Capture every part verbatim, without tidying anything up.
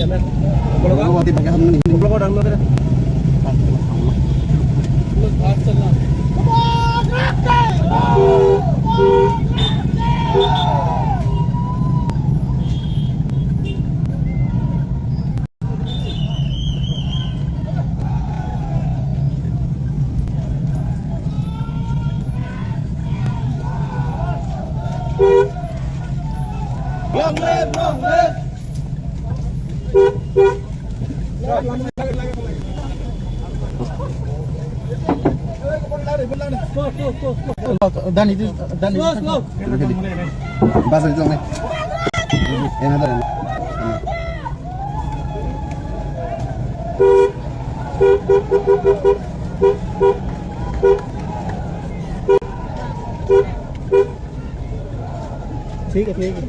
Long live, long live. Dani, Dani. Bas, ito na. Yan na tayo. ठीक है, ठीक है।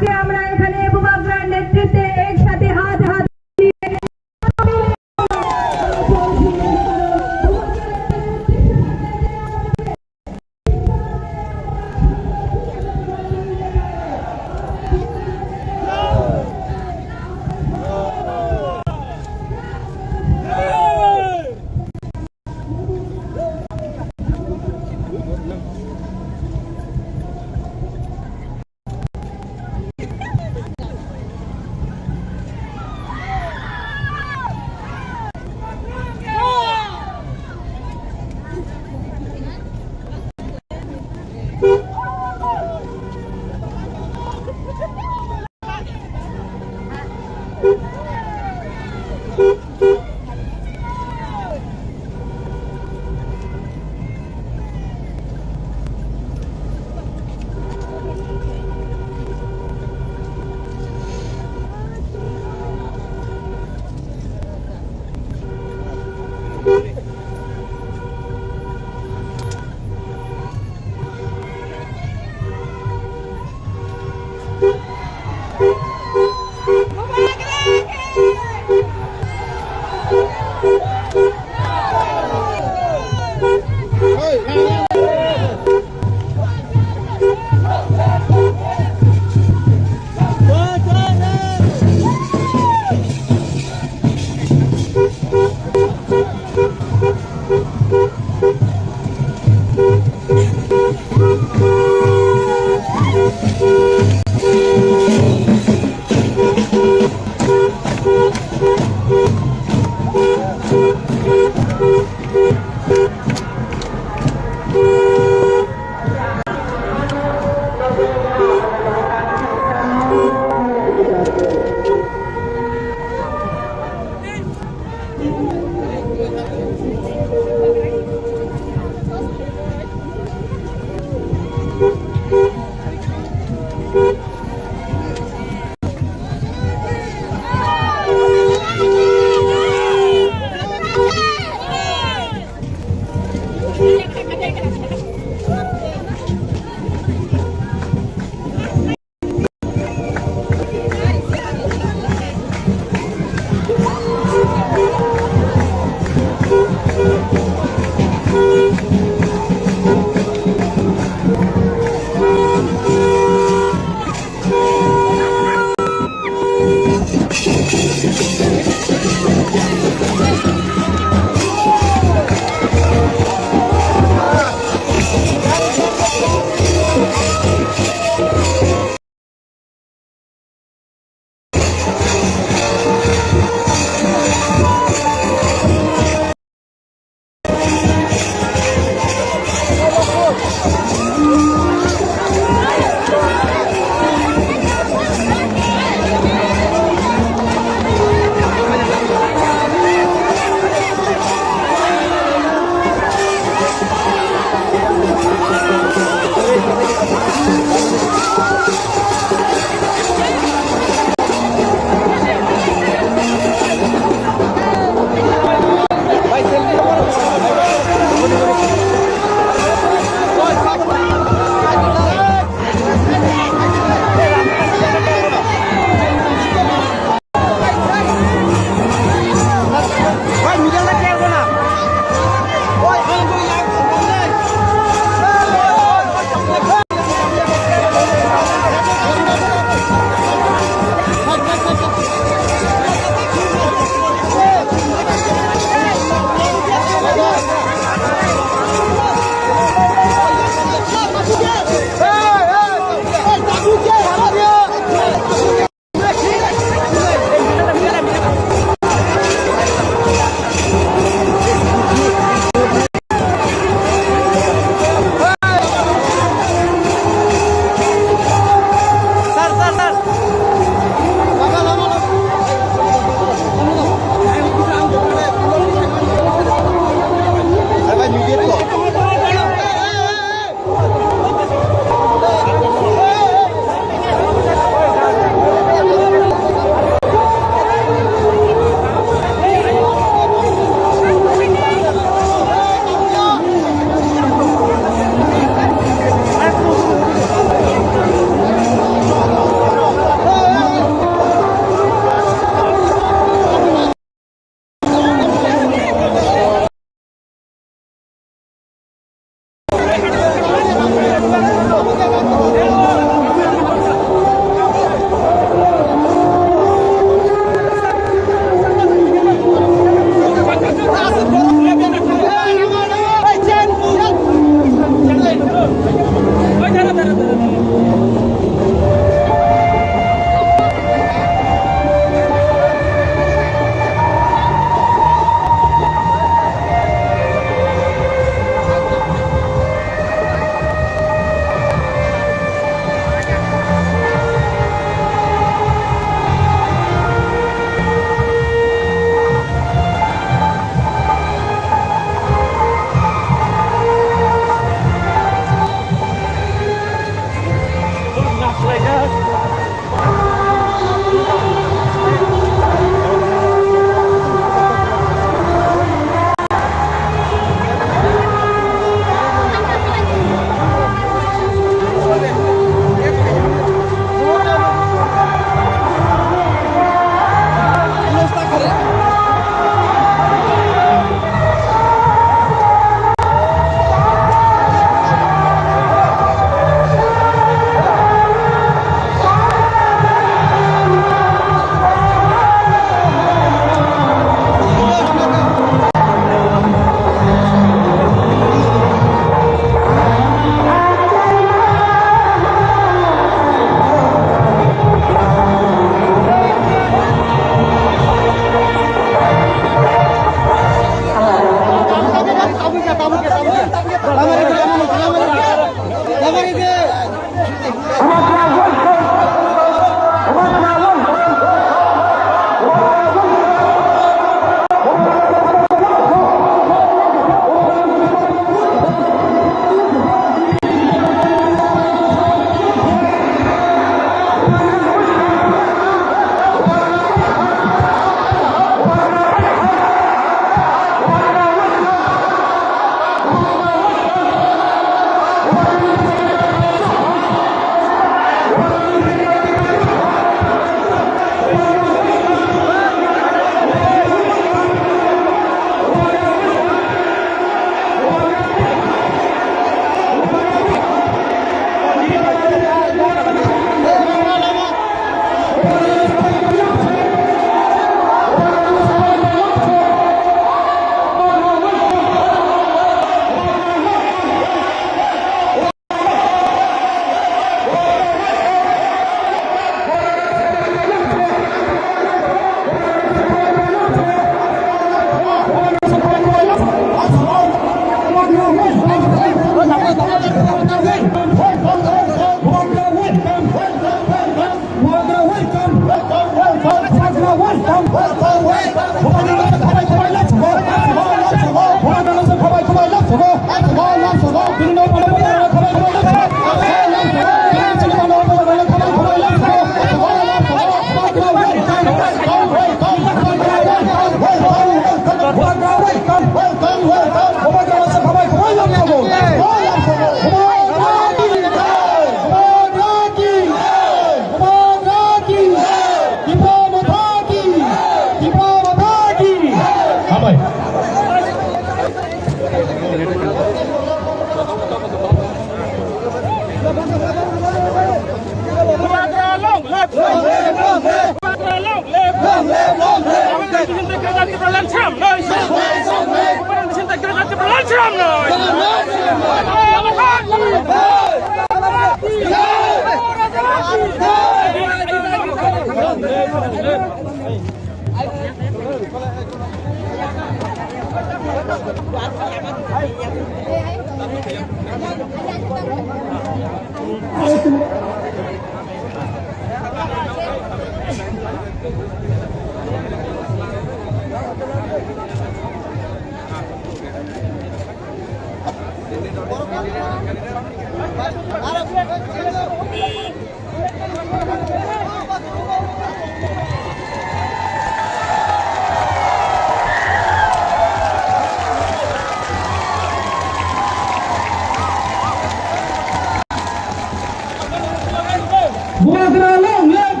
Bubagra long live!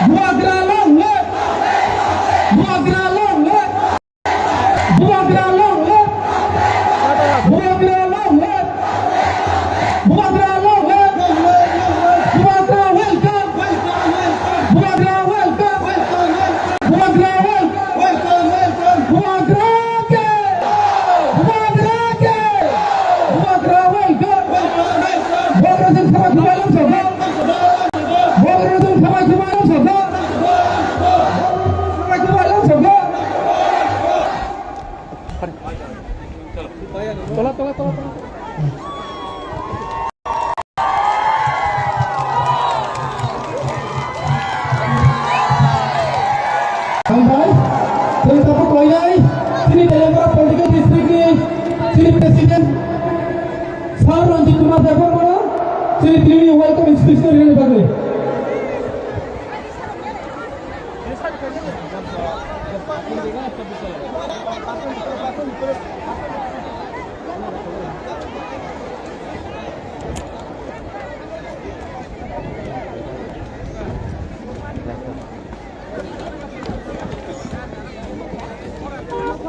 Bubagra long live! Bubagra long live! Bubagra long live! Bubagra long live! Bubagra long live! Bubagra welcome! Bubagra welcome! Bubagra welcome! Bubagra ke! Bubagra ke! Bubagra welcome! Bubagra jeng sabha khumai lam sabha.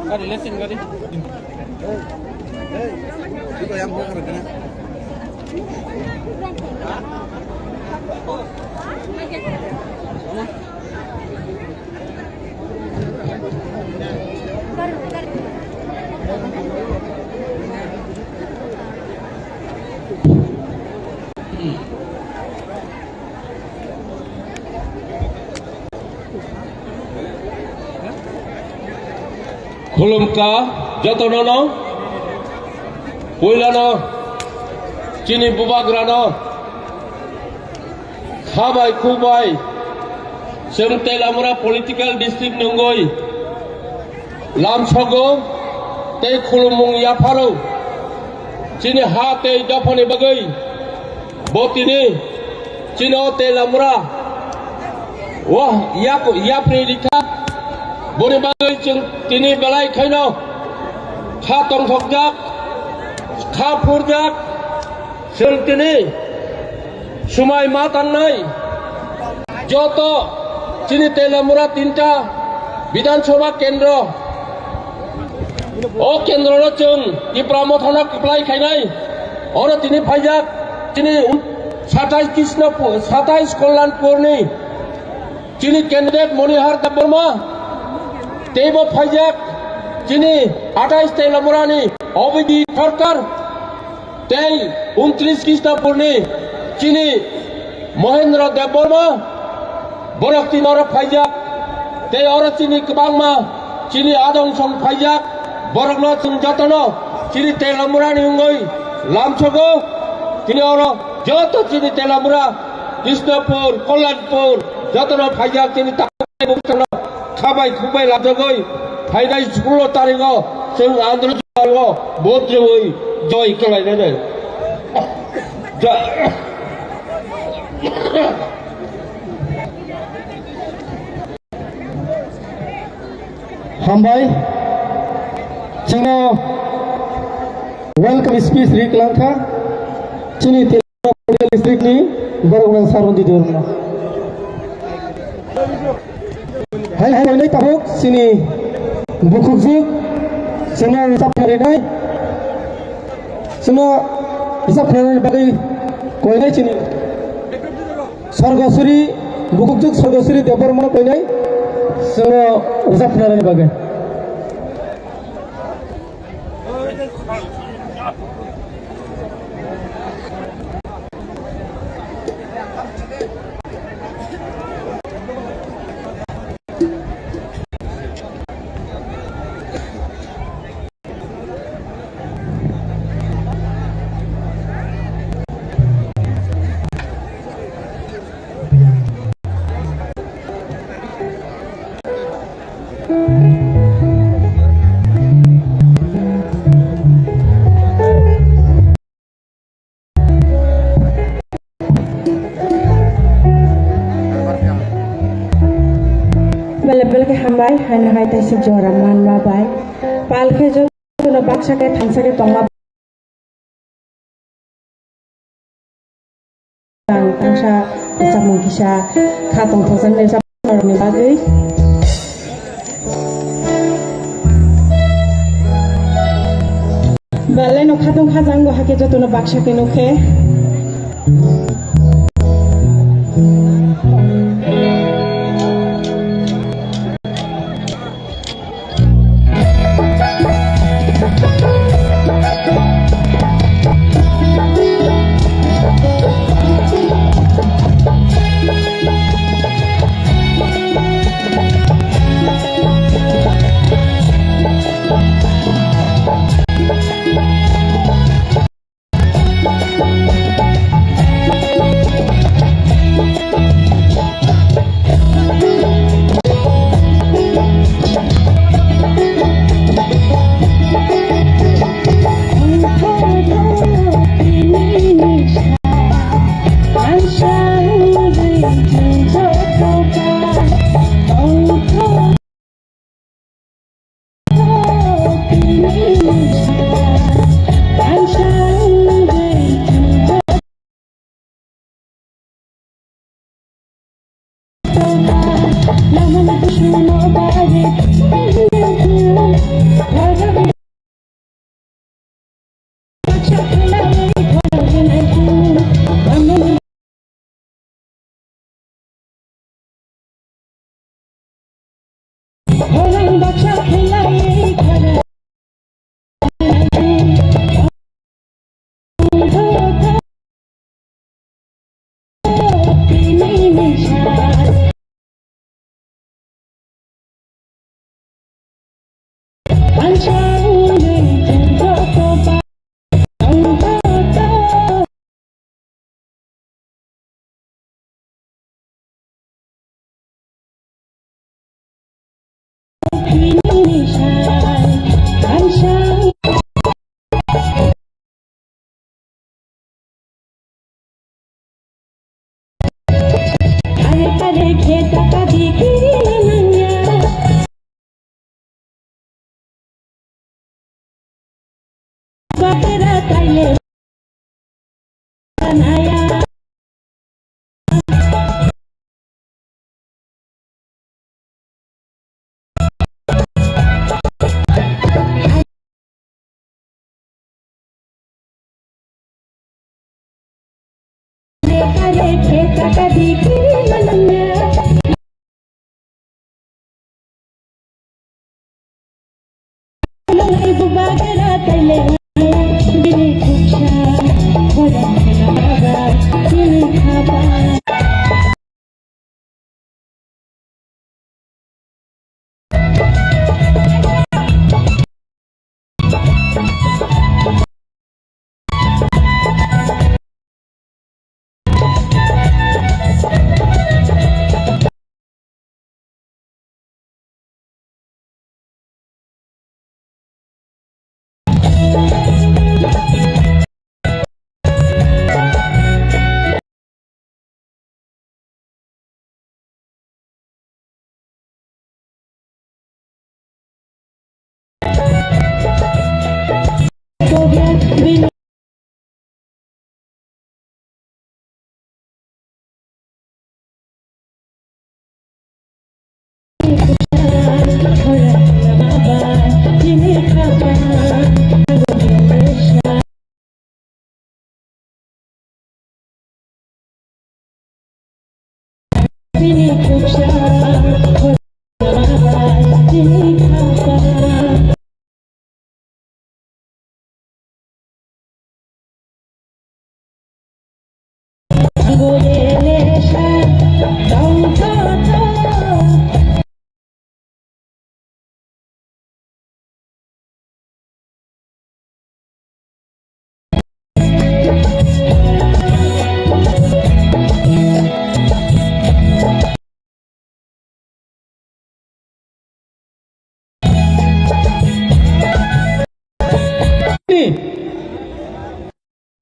Gari lesin gari. Khulumkha jotono no, puilano chini bubagrano khabai khubai chwng Teliamura political district nungwi lamsogo tei khulumung yapharo chini ha tei dophani bagwi bo tini chini o Teliamura o yak-, yapri rikha. Boni bagwi chwng tini belai khaino kha tongthokjak, kha phurjak, chwng tini swmai ma tangnai joto chini Teliamura tinta Bidhan Sabha kendro. O kendro no chwng Tipra Motha no kwplai khainai. Oro tini phaijak chini satais Krishnapur, satais Kalyanpur ni chini candidate Monihar Debbarma teibo phaijak chini atais Teliamura ni Abhijit Sarkar. Tei untris Krishnapurni chini Mohendra Debbarma, borok tini oro phaijak. Tei oro chini kwbangma chini adong song phaijak. Borokno chwng jotono chini Teliamurani wngwi lamsogo. Tini oro joto chini Teliamura, Krishnapur, Kalyanpur, jotono phaijak chini ta-, khabai khukbai lamsogwi phainai sukulo tarigo chwng andro. Vote rwui joy khlainani. Ja-, Hambai. Chwngno welcome speech ri kwlangkha. Chini District ni borok rang Saron di dormo. Hai hai nai tabuk sini bukhukjwk sini hisab kharinai. Sini hisab kharinai bagwi koinai sini. Sorgosuri bukhukjwk Sorgosuri Debbarma koinai sini hisab kharinai bagwi. Bele bele khe hambai, haino hai tei sik jora manma bai. Pal khe jotono baksa khe thansa khe tongma. Ang tangsa samung kisa kha tongthokjaknai sapangrokni bagwi. Belai no khatong khajango hakhe jotono baksa khe nukhe.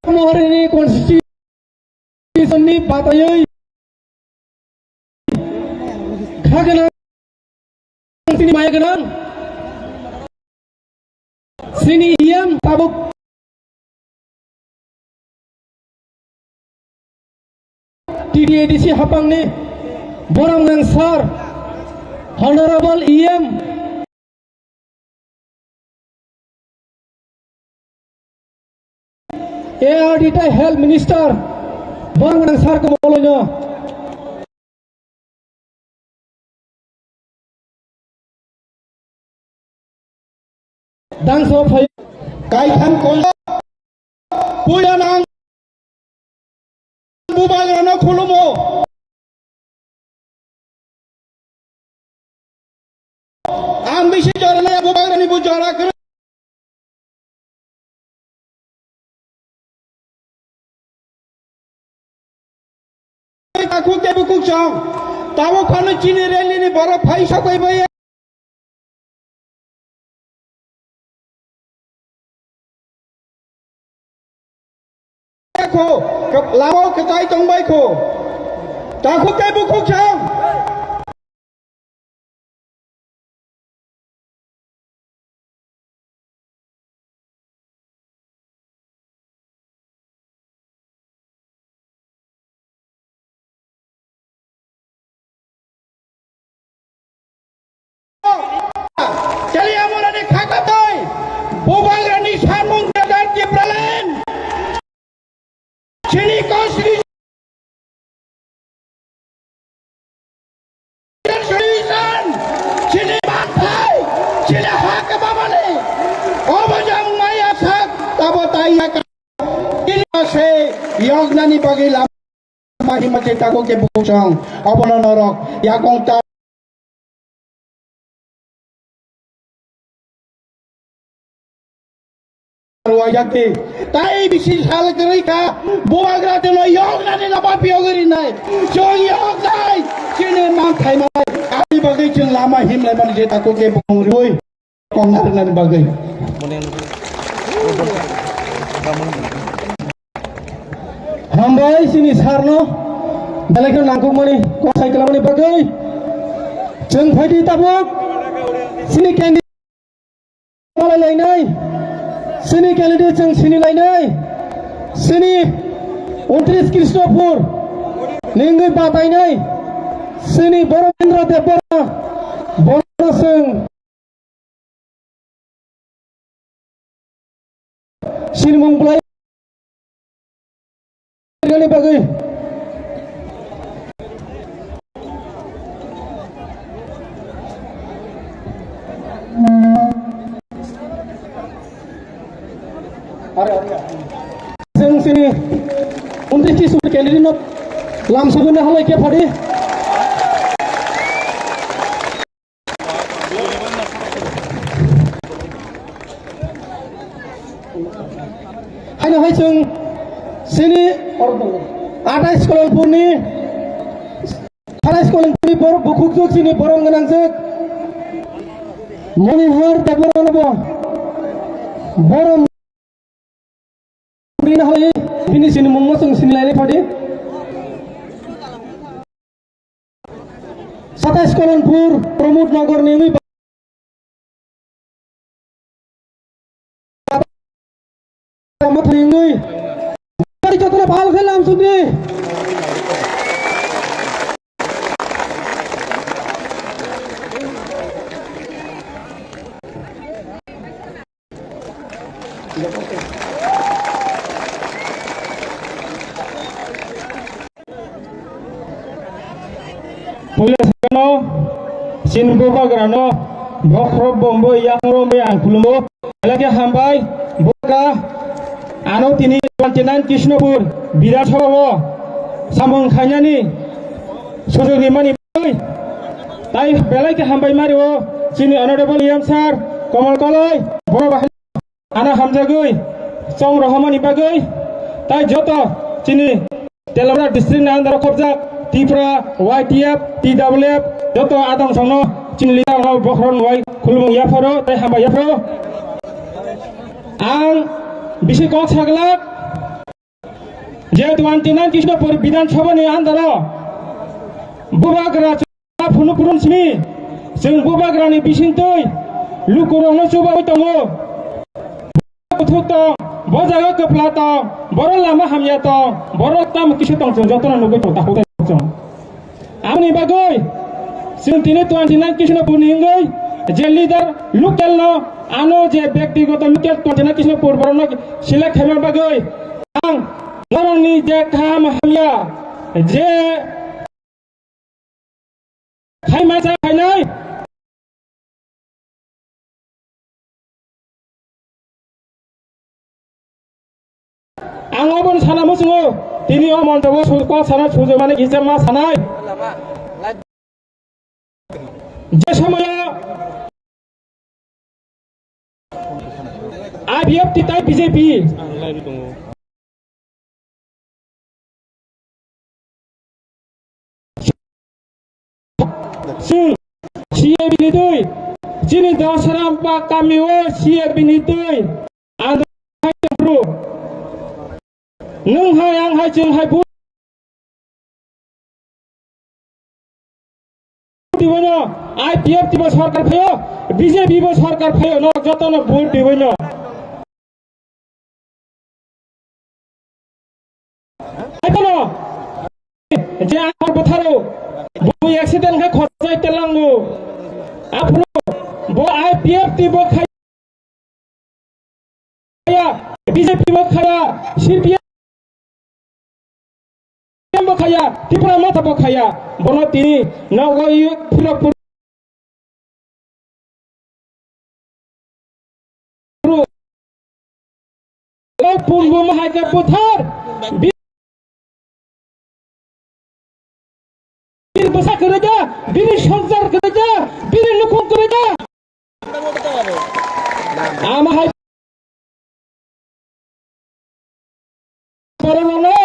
Mohorni constitution ni batayoi kha gwnang, chini maya gwnang, chini E M tabuk T T A D C hapangni borok nang sir, Honorable E M, A R D tei Health Minister, borok nang sir ko moloino. Dangso phai. Kaitham kol puila nang bubagrano khulumo. Ang bisi jora nai bubagrani bu jora kwrwi. Takhuk tei bukhuk chong. Tabuk phano chini rally ni borok phai sokoi bai. Kho, lama o kwchai tongbai kho. Takhuk tei bukhuk chong. Constitution, chini manthai, chini hak mamani. Obo jang maya sak, tabo tai ya ka. Chini se yoknani bagwi lama himma che tako ke buchang. Obono norok yakong ta Ruwajak di. Tai bisi sal kwrwi kha. Bubagra tino yoknani lama piyogwi rinai. Chwng yoknai. Chini man thaimai. Ani bagwi chwng lama himlaimani je tako ke bung rwi. Kongna rwnani bagwi. Hambai chini sarno. Belai khe nangkukmani kok sai kwlamani bagwi. Chwng phaidi tabuk. Chini candidate. Malai lainai, sini candidate chwng sini lainai, sini untris Krishnapur, ningwi batainai, sini Borobendra Debbarma, bono chwng sinimung bwlai. Bagwi. Chwng chini untris ti suri candidate no lam sabuni halai khe phadi. Haino hai chwng chini athais Kolonpurni, athais Kolonpurni bor-, bukhukjwk chini borom gwnangjwk Monihar Debbarmano bo borom Bini hai, bini sinimungno chwng sini lainai phadi. Satais Kolonpur, Pramod Nagar ni wngwi ba-, ba-, ba-, wngwi. Bari jotono bhal khe lam sudi. Puila sakano, chini bubagrano, bokhorok bombo, yakhorok bai ang khulumo, belai khe hambai, boka, ano tini twenty nine Krishnapur, Bidhan Sabha o, samung khainani, sujug rimani. Tai belai khe hambai mari o chini honorable E M sir Komol Koloi, borok bahai ano hamjagwi chong rohormani bagwi, tai joto chini Telangana district ni under o khobjak Tipra, Y T F, T W F, joto adong songno chini leader no bokhorok wai khulumung yapharo tai hambai yapharo. Ang bisi kok saglak. Je twenty nine Krishnapur Bidhan Sabha ni under o bubagra chwla phunu phurun simi, chwng bubagra ni bisingtwi lukurokno chubaui tongo. Kuthuk tong, bo jaga kwpla tong, borok lama hamya tong, borok tamo kisa tong, chwng jotono nugui tong, takhuk tong. Aboni bagwi chwng tini twenty nine Krishnapur ni wngwi je leader local no ano je byaktigoto local twenty nine Krishnapur borokno select khaima bagwi ang norokni je kaham hamya je khaima cha khainai Ang obono sana muchungo, tini o monchongo su-, kok sana sujumani kisa ma sanai. Je somoyo I P F T tai B J P. Chwng C A B ni twi, chini Dasram ba kami o C A B ni twi, ang hai chwng bru. Nwng hai, ang hai, chwng hai bu. Dibono I P F T bo sarkar phaio, B J P bo sarkar phaio, no jotono vote dibono. Ai bono, je ang botharo, bo accident khe khojai telango. Aphuru bo I P F T bo khai khaya, B J P bo khaya, C P M bo khaya, Tipra Motha bo khaya, bono tini nogo i phirok phuru. O Punbum hai khe buthar. Bini bwsa kwrwi da, bini swngchar kwrwi da, bini nukhung kwrwi da. Ama hai borokno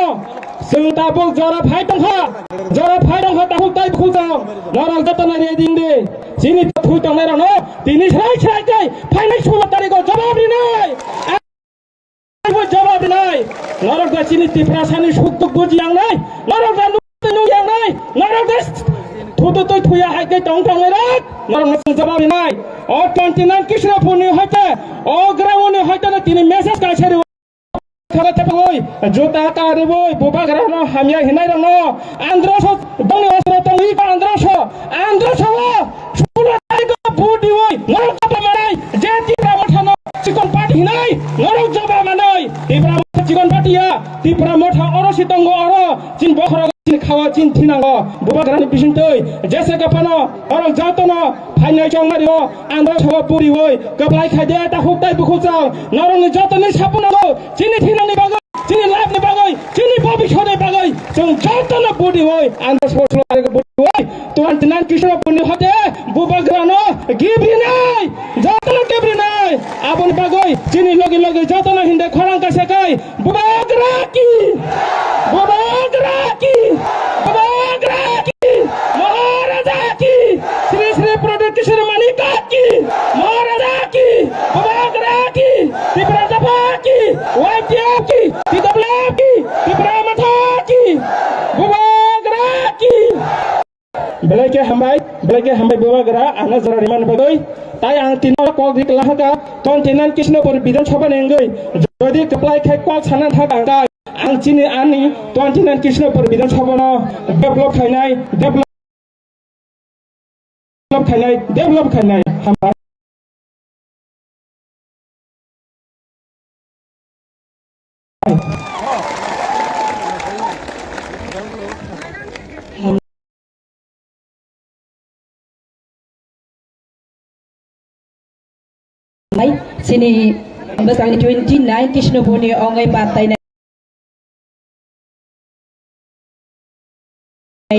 chwng tabuk jora phai tongkha, jora phai tongkha, tabuk tai bukhuk tong. Norok jotono ready di. Chini thui tongnairokno tini srai srai tei phainai sulo tarigo jawab rinai. Bo jawab rinai. Norok da chini Tiprasani suk duk buji yang nai. Norok da nuk nuk yang nai. Norok da thudu tui thuya hai ke tong tong rai. Norok no chwng jawab rinai. O twenty nine Krishnapurni hoite, o groundni hoite na tini message kai sari. Khara tepoi, jota ta reboi, bubagrano hamya hinai rano. Androso, bongni osro tongwi ka androso. Androso, sulo tarigo budi woi. Norok jawab manai. Je Tipra Mothano chikon party hinai. Norok jawab manai. Tipra Motha chikon party ya. Tipra Motha oro si tongo oro. Chin bokhoro chin khawa chin thinango. Bubagrani bisingtwi. Jese kaphano. Norok jotono. Phainai chongmario. Androso budi woi. Kaplai khaide ta huktai bukhuk chang. Norokni jotoni sapunango. Chini thinani bagwi. Chini life ni bagwi, chini bobiswt ni bagwi, chwng jotono budi woi, ang soslo ari budi woi, twenty nine Krishnapurni hote, bubagrano gibrinai, jotono gibrinai, aboni bagwi, chini logi logi jotono hinde khorang kaisa kai, bubagra ki, bubagra ki, bubagra ki, Maharaja ki, Sri Sri Pradyut Kishore Manik ki, Maharaja ki, bubagra ki, Tipra Japha ki, Y T F ki, T W F ki, Tipra Motha ki, bubagra ki. Belai khe hambai, belai khe hambai bubagra, ano jora rimani bagwi. Tai ang tino kok rik lahaka, twenty nine Krishnapur Bidhan Sabha ni wngwi. Jodi kwplai khai kok sana thaka ang tai, ang chini ani twenty nine Krishnapur Bidhan Sabha no develop khainai, develop khainai, develop khainai, hambai. Nai, chini bwskango twenty nine Krishnapurni wngwi patai nai.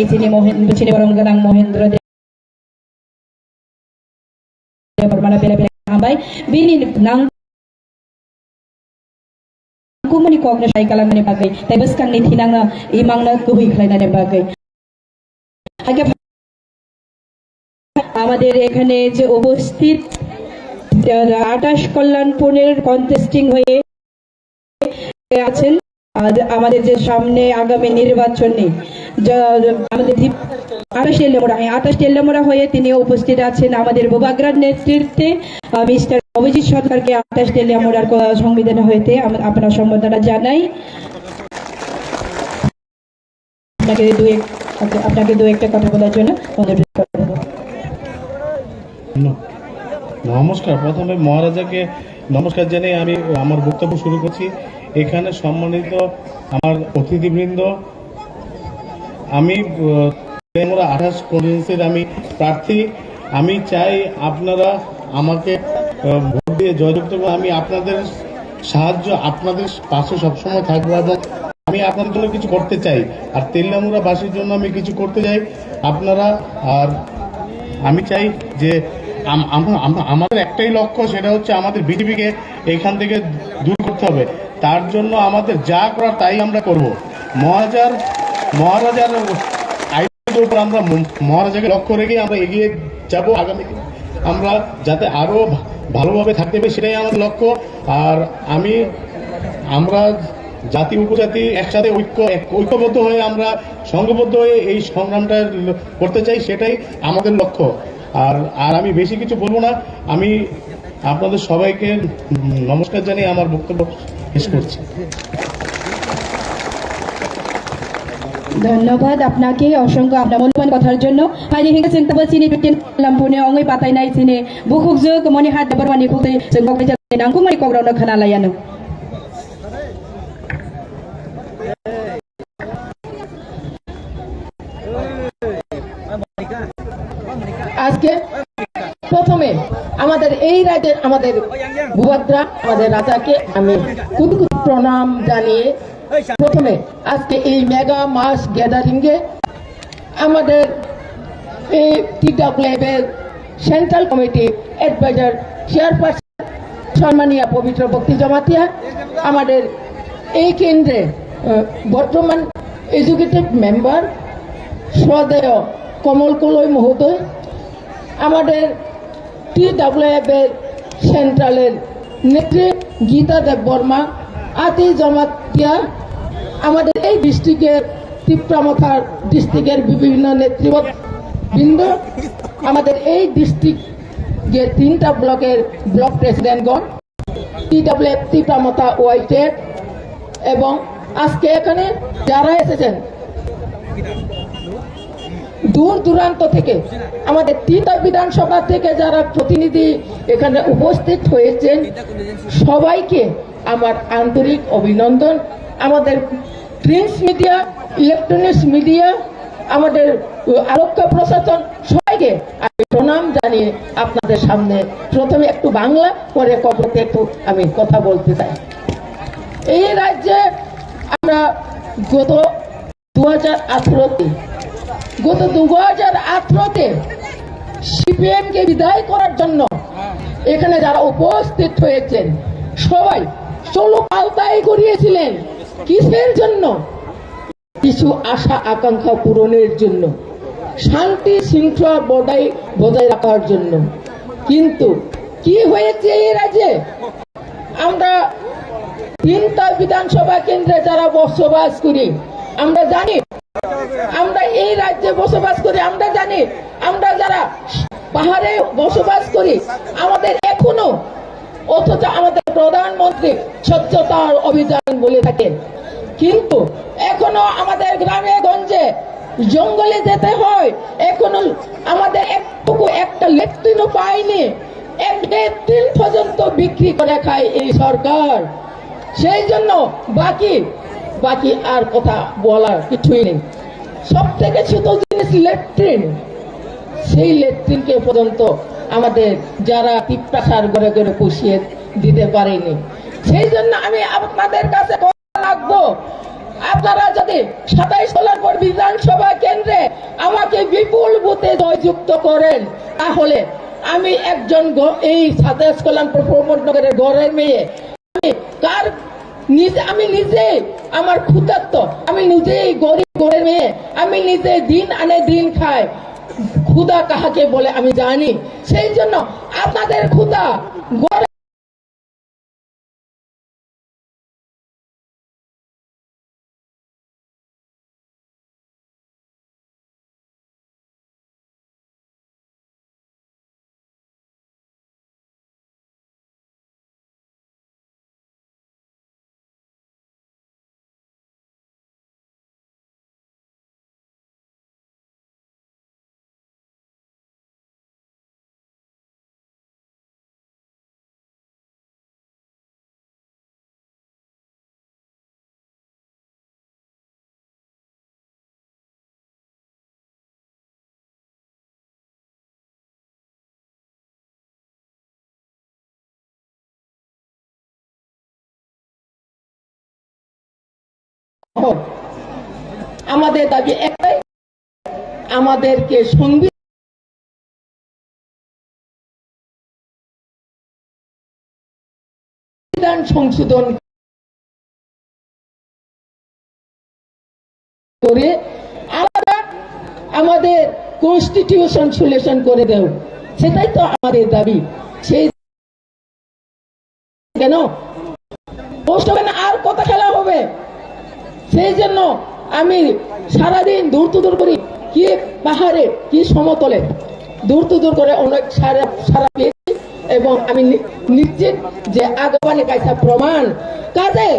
Chini Mohen-, chini borom gwnang Mohendro Debbarmano bere bere hambai. Bini nang kumuni kokno sai kalamani bagwi, tei bwskangni thinangno imangno kubui khlainani bagwi. আগে আমাদের এখানে যে উপস্থিত, আহ, আঠাশ কল্যাণপুরের কন্টেস্টিং হয়ে আছেন, আজ আমাদের যে সামনে আগামী নির্বাচনে যা-, আমাদের দীপ-, আঠাশ তেলিয়ামুড়া, হ্যাঁ, আঠাশ তেলিয়ামুড়া হয়ে তিনি উপস্থিত আছেন আমাদের বুবাগ্রার নেতৃত্বে, আহ, মিস্টার অভিজিৎ সরকারকে আঠাশ তেলিয়ামুড়ার ক-, সংবিধান হইতে আম-, আপনার সম্বর্ধনা জানাই। আপনাকে দু এক, আপনাকে দু একটা কথা বলার জন্য অনুরোধ করব। ন-, নমস্কার। প্রথমে মহারাজাকে নমস্কার জানিয়ে আমি আমার বক্তব্য শুরু করছি। এখানে সম্মানিত আমার অতিথিবৃন্দ, আমি, আহ, তেলিয়ামুড়া আঠাশ কনস্টিটুয়েন্সির আমি প্রার্থী। আমি চাই আপনারা আমাকে, আহ, ভোট দিয়ে জয়যুক্ত করুন। আমি আপনাদের সাহায্য, আপনাদের পাশে সবসময় থাকবো এবং আমি আপনাদের জন্য কিছু করতে চাই। আর তেলিয়ামুড়াবাসীর জন্য আমি কিছু করতে চাই। আপনারা, আর আমি চাই যে আম-, আম-, আম-, আমাদের একটাই লক্ষ্য, সেটা হচ্ছে আমাদের বিজেপিকে এখান থেকে দূর করতে হবে। তার জন্য আমাদের যা করার তাই আমরা করব। মহারাজার, মহারাজার আইনের উপর আমরা ম-, মহারাজাকে লক্ষ্য রেখে আমরা এগিয়ে যাব। আগামী দিন আমরা যাতে আরো ভা-, ভালোভাবে থাকতে পারি, সেটাই আমাদের লক্ষ্য। আর আমি, আমরা জাতি উপজাতি একসাথে ঐক্য, এক-, ঐক্যবদ্ধ হয়ে আমরা সংঘবদ্ধ হয়ে এই সংগ্রামটা করতে চাই, সেটাই আমাদের লক্ষ্য। আর, আর আমি বেশি কিছু বলবো না। আমি আপনাদের সবাইকে, উম, নমস্কার জানিয়ে আমার বক্তব্য শেষ করছি। ধন্যবাদ আপনাকে অসংখ্য আপনার মূল্যবান কথার জন্য। Phaidi hingke chwng tabuk chini fifteen Lampuni ongwi patainai chini bukhukjwk Monihat Debbarmani bukti chwng kok nangkukmani kok rokno khna laiya no. আজকে প্রথমে আমাদের এই রাজ্যের আমাদের ভূভাগরা, আমাদের রাজাকে আমি কোটি কোটি প্রণাম জানিয়ে প্রথমে আজকে এই মেগা মাস গ্যাদারিং এ আমাদের এই টিডাব্লিউএফ এর সেন্ট্রাল কমিটি অ্যাডভাইজার চেয়ারপারসন সম্মানীয় পবিত্র ভক্তি জমাতিয়া, আমাদের এই কেন্দ্রে, আহ, বর্তমান এক্সিকিউটিভ মেম্বার শ্রদ্ধেয় কমল কলই মহোদয়, আমাদের টিডাব্লিউএফ এর সেন্ট্রালের নেত্রী গীতা দেববর্মা, আতি জমাতিয়া, আমাদের এই ডিস্ট্রিক্টের তিপ্রামথার ডিস্ট্রিক্টের বিভিন্ন নেতৃবৃন্দ, আমাদের এই ডিস্ট্রিক্ট যে তিনটা ব্লকের ব্লক প্রেসিডেন্টগণ, টিডাব্লিউএফ তিপ্রামথা ওয়াইটেড এবং আজকে এখানে যারা এসেছেন দূর দূরান্ত থেকে, আমাদের তিনটা বিধানসভা থেকে যারা প্রতিনিধি এখানে উপস্থিত হয়েছেন, সবাইকে আমার আন্তরিক অভিনন্দন। আমাদের প্রিন্ট মিডিয়া, ইলেকট্রনিক্স মিডিয়া, আমাদের আরক্ষা প্রশাসন, সবাইকে আমি প্রণাম জানিয়ে আপনাদের সামনে প্রথমে একটু বাংলা, পরে ককবরকে একটু আমি কথা বলতে চাই। এই রাজ্যে আমরা গত দু হাজার আঠারোতে, গত দু হাজার আঠারোতে সিপিএম কে বিদায় করার জন্য এখানে যারা উপস্থিত হয়েছেন, সবাই চলো পাল্টাই করিয়েছিলেন। কিসের জন্য? কিছু আশা আকাঙ্ক্ষা পূরণের জন্য, শান্তি শৃঙ্খলা বজায়, বজায় রাখার জন্য। কিন্তু কি হয়েছে এই রাজ্যে? আমরা তিনটা বিধানসভা কেন্দ্রে যারা বসবাস করি, আমরা জানি, আমরা এই রাজ্যে বসবাস করি, আমরা জানি, আমরা যারা পাহাড়ে বসবাস করি, আমাদের এখনো, অথচ আমাদের প্রধানমন্ত্রী স্বচ্ছতার অভিযান বলে থাকেন, কিন্তু এখনো আমাদের গ্রামে গঞ্জে জঙ্গলে যেতে হয়, এখনো আমাদের একটুকু একটা লেট্রিনও পাইনি। এক লেট্রিন পর্যন্ত বিক্রি করে খায় এই সরকার। সেই জন্য বাকি, বাকি আর কথা বলার কিছুই নেই। সব থেকে ছোট জিনিস লেট্রিন, সেই লেট্রিনকে পর্যন্ত আমাদের যারা তিপ্রাসার ঘরে ঘরে পৌঁছিয়ে দিতে পারেনি। সেই জন্য আমি আপনাদের কাছে কথা রাখবো, আপনারা যদি সাতাইশ কল্যাণপুর বিধানসভা কেন্দ্রে আমাকে বিপুল ভোটে জয়যুক্ত করেন, তাহলে আমি একজন গ-, এই সাতাইশ কল্যাণপুর প্রমোদনগরের ঘরের মেয়ে, আমি কার নিজে, আমি নিজেই আমার ক্ষুধার্ত, আমি নিজেই গরিব ঘরের মেয়ে, আমি নিজে দিন আনে দিন খাই। ক্ষুধা কাহাকে বলে আমি জানি, সেই জন্য আপনাদের ক্ষুধা গরিব আমাদের দাবি একটাই, আমাদেরকে সংবিধান সংশোধন করে আলাদা আমাদের কনস্টিটিউশন সলিউশন করে দেও, সেটাই তো আমাদের দাবি। সেই কেন? কষ্ট কেন? আর কত খেলা হবে? সেই জন্য আমি সারাদিন দূর তো দূর করি, কি পাহাড়ে, কি সমতলে, দূর তো দূর করে অনেক সারা, সারা পেয়েছি এবং আমি নি-, নিশ্চিত যে আগামী কাইসা প্রমাণ কাজে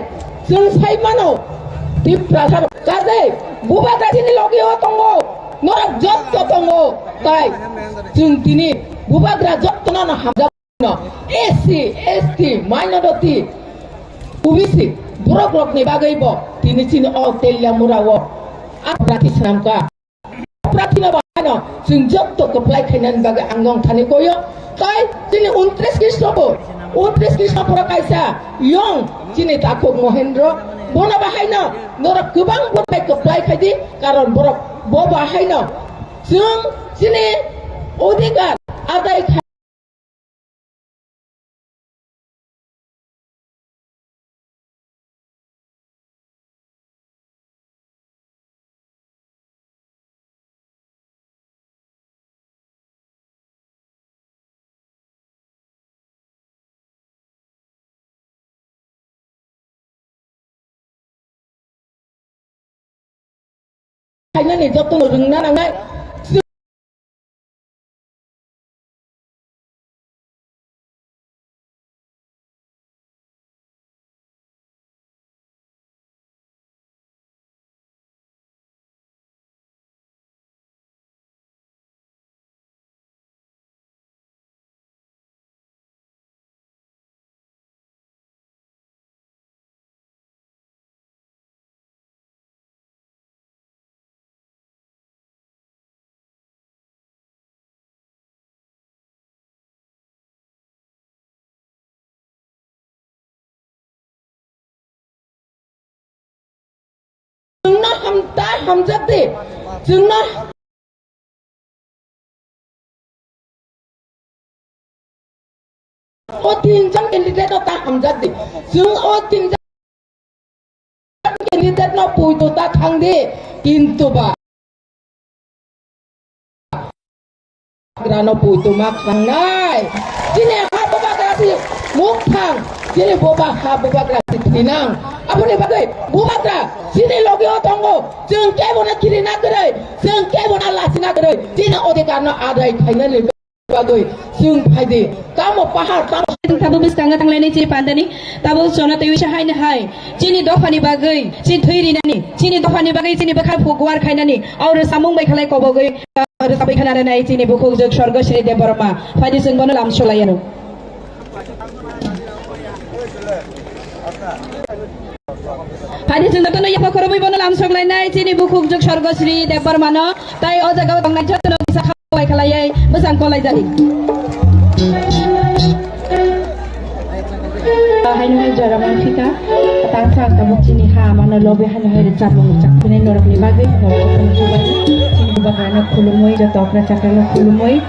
চুল সাইমানো তীব্র কাজে বুবা দাসিনী লগেও তঙ্গ, নরক যত তঙ্গ, তাই চুল তিনি বুবাগ্রা যত নন হামজা SC, ST, minority, OBC, borok rokni bagwi bo tini chini o Teliamura o a prarthi swnamkha. Prarthino ba ano chwng jotto kwplai khainani bagwi ang nong thani koyo. Tai chini untris Krishna bo, untris Krishna pura kaisa yong chini takhuk Mohendro. Bono bahaino norok kwbang borok bai kwplai khaidi, karon borok bo bahaino chwng chini odhikar adai khai khainani jotono rwngna nangnai. Chwngno hamta hamjak di. Chwngno o tinjon candidate o ta hamjak di. Chwng o tinjon candidate no puitu ta thang di. Kintu ba grano puitu ma thangnai. Chini ha bubagra si muk thang. Chini buba ha bubagra si thinang. Aboni bagwi bubagra chini logi o tongo. Chwng kebo na khiri na kwrwi. Chwng kebo na lasi na kwrwi. Chini odhikar no adai khainani bagwi chwng phaidi. Tamo pahar, tamo Chwng tabuk bwskango thanglainai chini pandani, tabuk chwngno twiwi sa haino hai. Chini dophani bagwi, chini thwi rinani, chini dophani bagwi, chini bwkha phuk guar khainani, oro samung bai khalai kobogwi, oro sabai khananai chini bukhuk jwk Sorgo Sri Debbarma. Phaidi chwng bono lam solaiyano. Phaidi chwng jotono yapha khorobwi bono lam soklainai chini bukhuk jwk Sorgo Sri Debbarmano. Tai o jagao tongnai jotono kisa khabai khalaiwi bwsang kolaijani. Haino hai jora mangphika, tangsa ang tabuk chini ha mano lobi haino hai rwchapmung rwchapnai norokni bagwi, norokni bagwi, chini bubagrano khulumwi, joto okra chakrano khulumwi,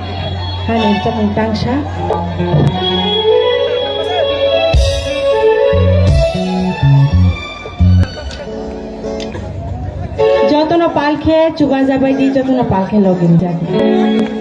haino rwchapmung tangsa. Jotono palkhe chubajabai di, jotono palkhe logi rijak di.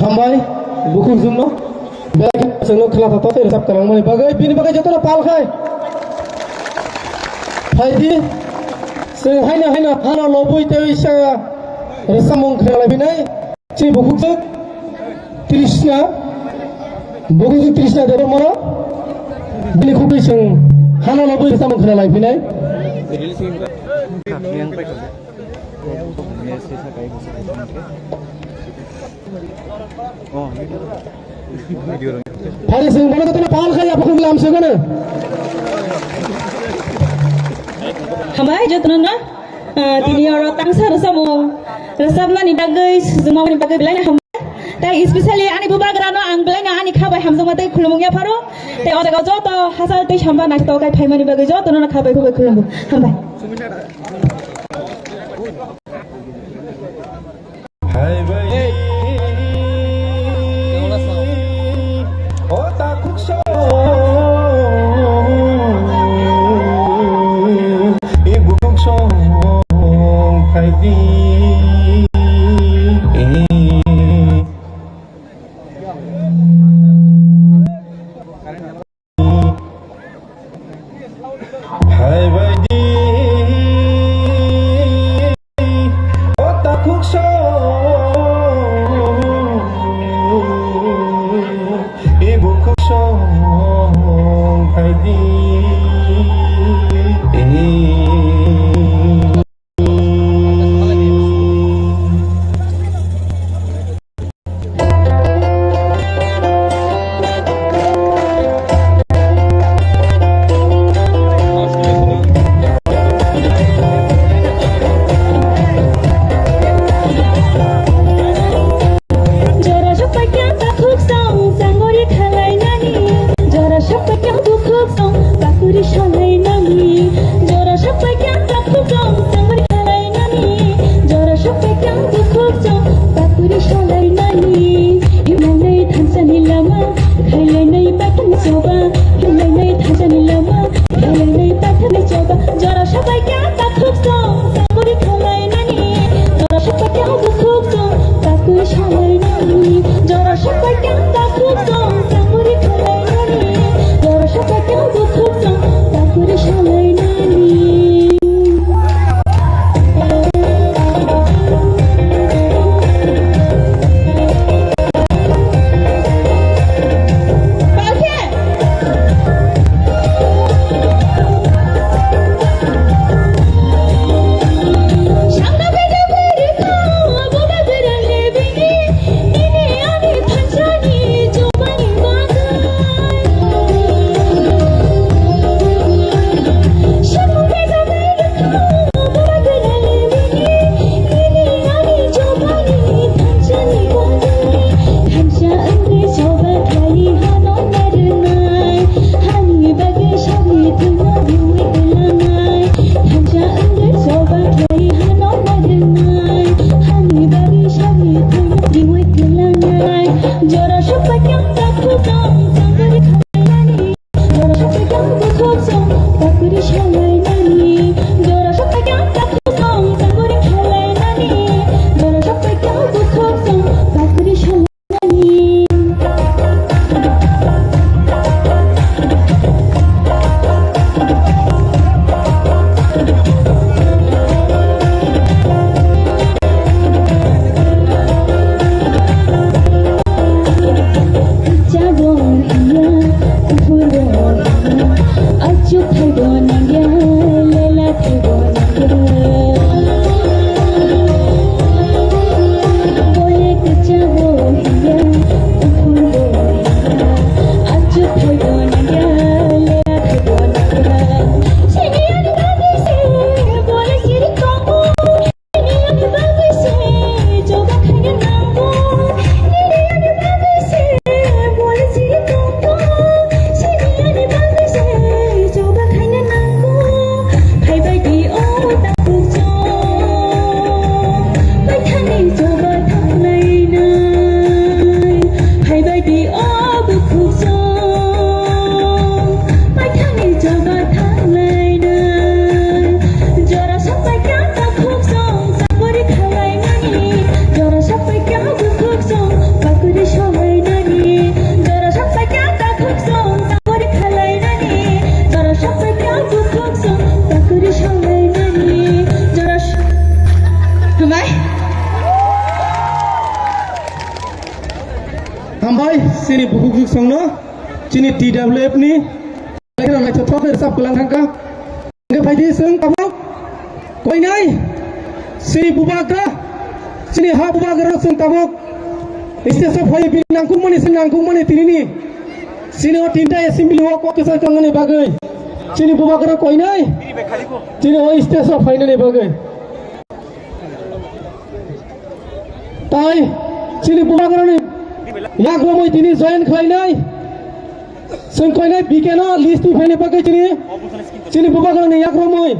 Hambai, bukhuk jumno. Belai kheno chwngno khwna tha tha tei rwchap kanangmani bagwi, bini bagwi jotono pal khai. Phaidi, chwng haino haino hano lobwi tei sa rwchapmung khwna laiphinai. Chini bukhuk jwk Trishna, bukhuk jwk Trishna Debbarmano. Bini khukui chwng hano lobwi rwchapmung khwna laiphinai. Phari sing bono jotono pal khai aphuru lam se gone. Hambai jotono no, ah, tini oro tangsa rwchapmung rwchapnani bagwi, sujumani bagwi belai no hambai. Tai especially ani bubagrano ang belai no ani kha bai hamjakma tei khulumung yapharo. Tai o jaga joto hachal tei samba naithok khai phaimani bagwi jotono no kha bai khulumung. Hambai. Hai bai. O takhuk song, i bukhuk song phaidi. Hai bai di, o takhuk song, i bukhuk song, hai di. Hambai, chini bukhuk songno, chini T W F ni, naithothok khe rwchap kwlang thangkha. Hingkhe phaidi chwng tabuk koinai, chini bubagra, chini ha bubagra chwng tabuk stage o phai bini nangkukmani, chini nangkukmani tinini, chini o tinta assembly o kok kwchar kangnani bagwi, chini bubagra koinai, chini o stage o phainani bagwi. Tai chini bubagrani yakromwi tini join khlainai. Chwng koinai B K no list twi phainai bagwi chini, chini bubagrani yakromwi.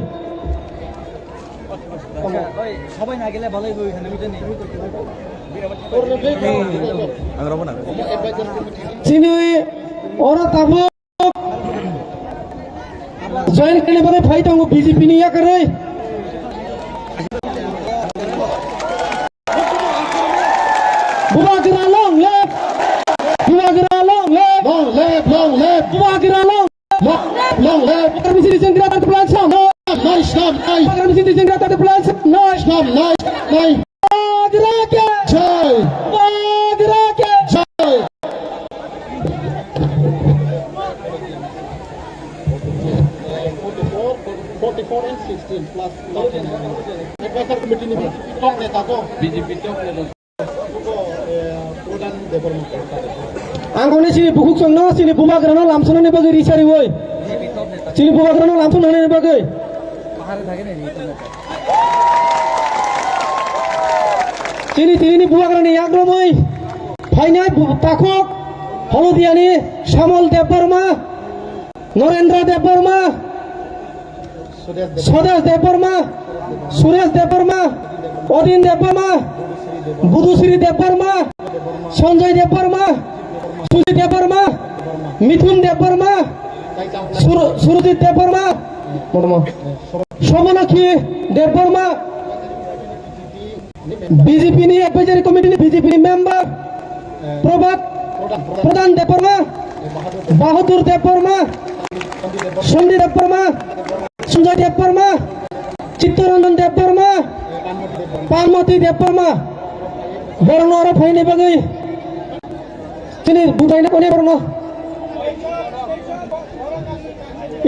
Chini oro tabuk join khaina bagwi phai tongo B J P ni yakarwi. Bubagra long live! Bubagra long live! Long live, long live! Bubagra long live! Long live, long live! Bubagra misi di jeng gra tar plan sam noi. Noi, sam noi. Bubagra misi di jeng gra tar plan sam noi. Sam noi, noi. Bubagra ke jai! Bubagra ke jai! Forty-four, forty-four and sixteen plus advisor committee ni top neta ko. B J P top neta. Ang kono chini bukhuk songno, chini bubagrano lamsonani bagwi risariwi. Chini bubagrano lamsonani bagwi. Chini, chini bubagrani yakromwi phainai bu-, takhuk Holodiani Samol Debbarma, Norendra Debbarma, Swadesh Debbarma, Suresh Debbarma, Odin Debbarma, Budusri Debbarma, Sanjay Debbarma, Sujit Debbarma, Mithun Debbarma, Sur-, Surjit Debbarma, Somonakhi Debbarma, B J P ni advisory committee ni B J P ni member Prabhat Pradhan Debbarma, Bahadur Debbarma, Sandi Debbarma, Sanjay Debbarma, Chittaranjan Debbarma, Parmoti Debbarma, borokno oro phainai bagwi chini bubaina kone borokno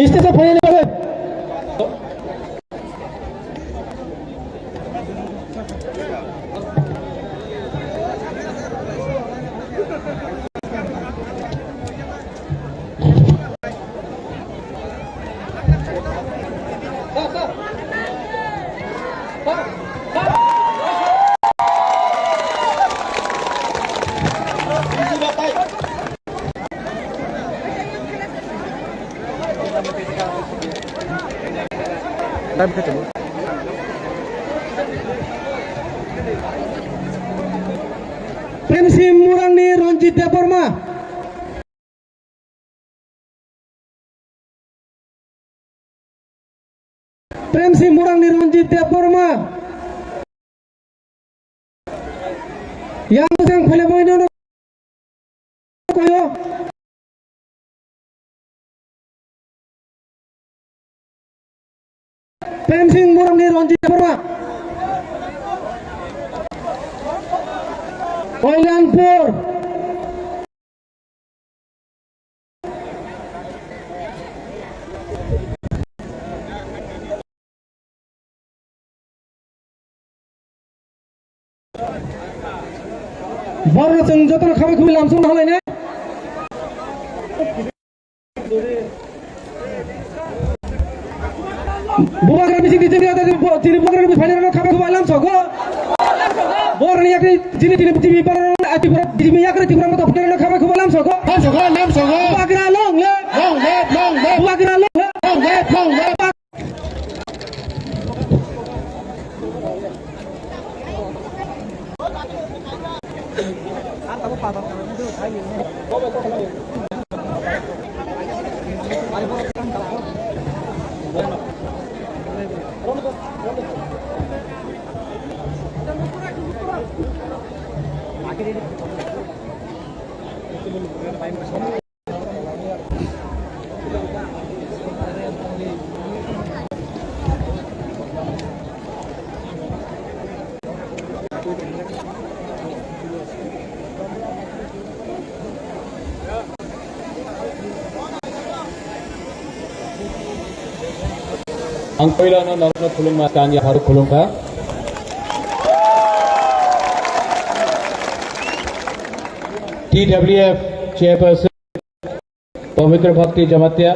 stage o phainai bagwi. Premsing Murangni Ranjit Debbarma. Premsing Murangni Ranjit Debbarma. Yang bwsang phailabaino koyo. Premsing Murangni Ranjit Debbarma. Kalyanpur. Borno chwng jotono khabai khubai lamsong na halainai. Bubagra bising di jini ada di bo-, jini bubagra ni final no khabai khubai lamsogo. Borni yakni jini jini jini para ati para jini yakni jini para mata final no khabai khubai lamsogo. Lamsogo, lamsogo. Bubagra long live. Long live, long live. Bubagra long live. Long live, long live. Ang puila no norokno khulumma tang ya, pharo khulumkha. T W F Chairperson Pavitra Bhakti Jamatia,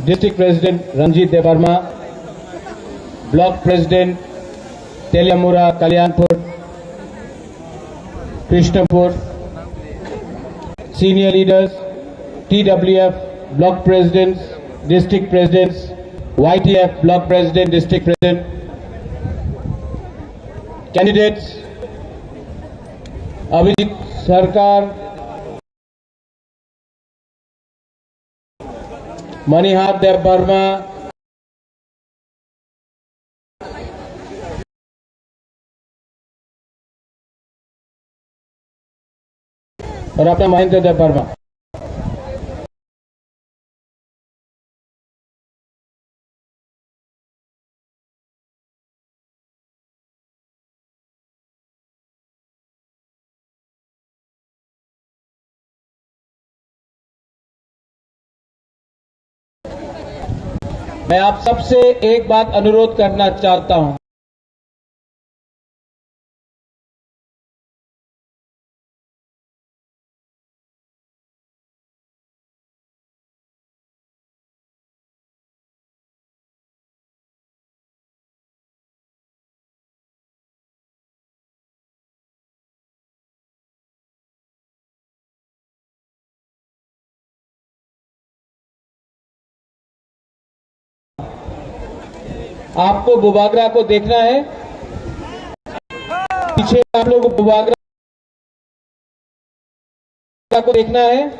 District President Ranjit Debbarma, Block President Teliamura, Kalyanpur, Krishnapur, senior leaders, T W F Block Presidents, District Presidents, Y T F Block President, District President, candidates, Abhijit Sarkar, Manihar Debbarma, Ratna Mahendra Debbarma. मैं आप सबसे एक बात अनुरोध करना चाहता हूं। आपको बुबागरा को देखना है। पीछे आप लोग बुबागरा को देखना है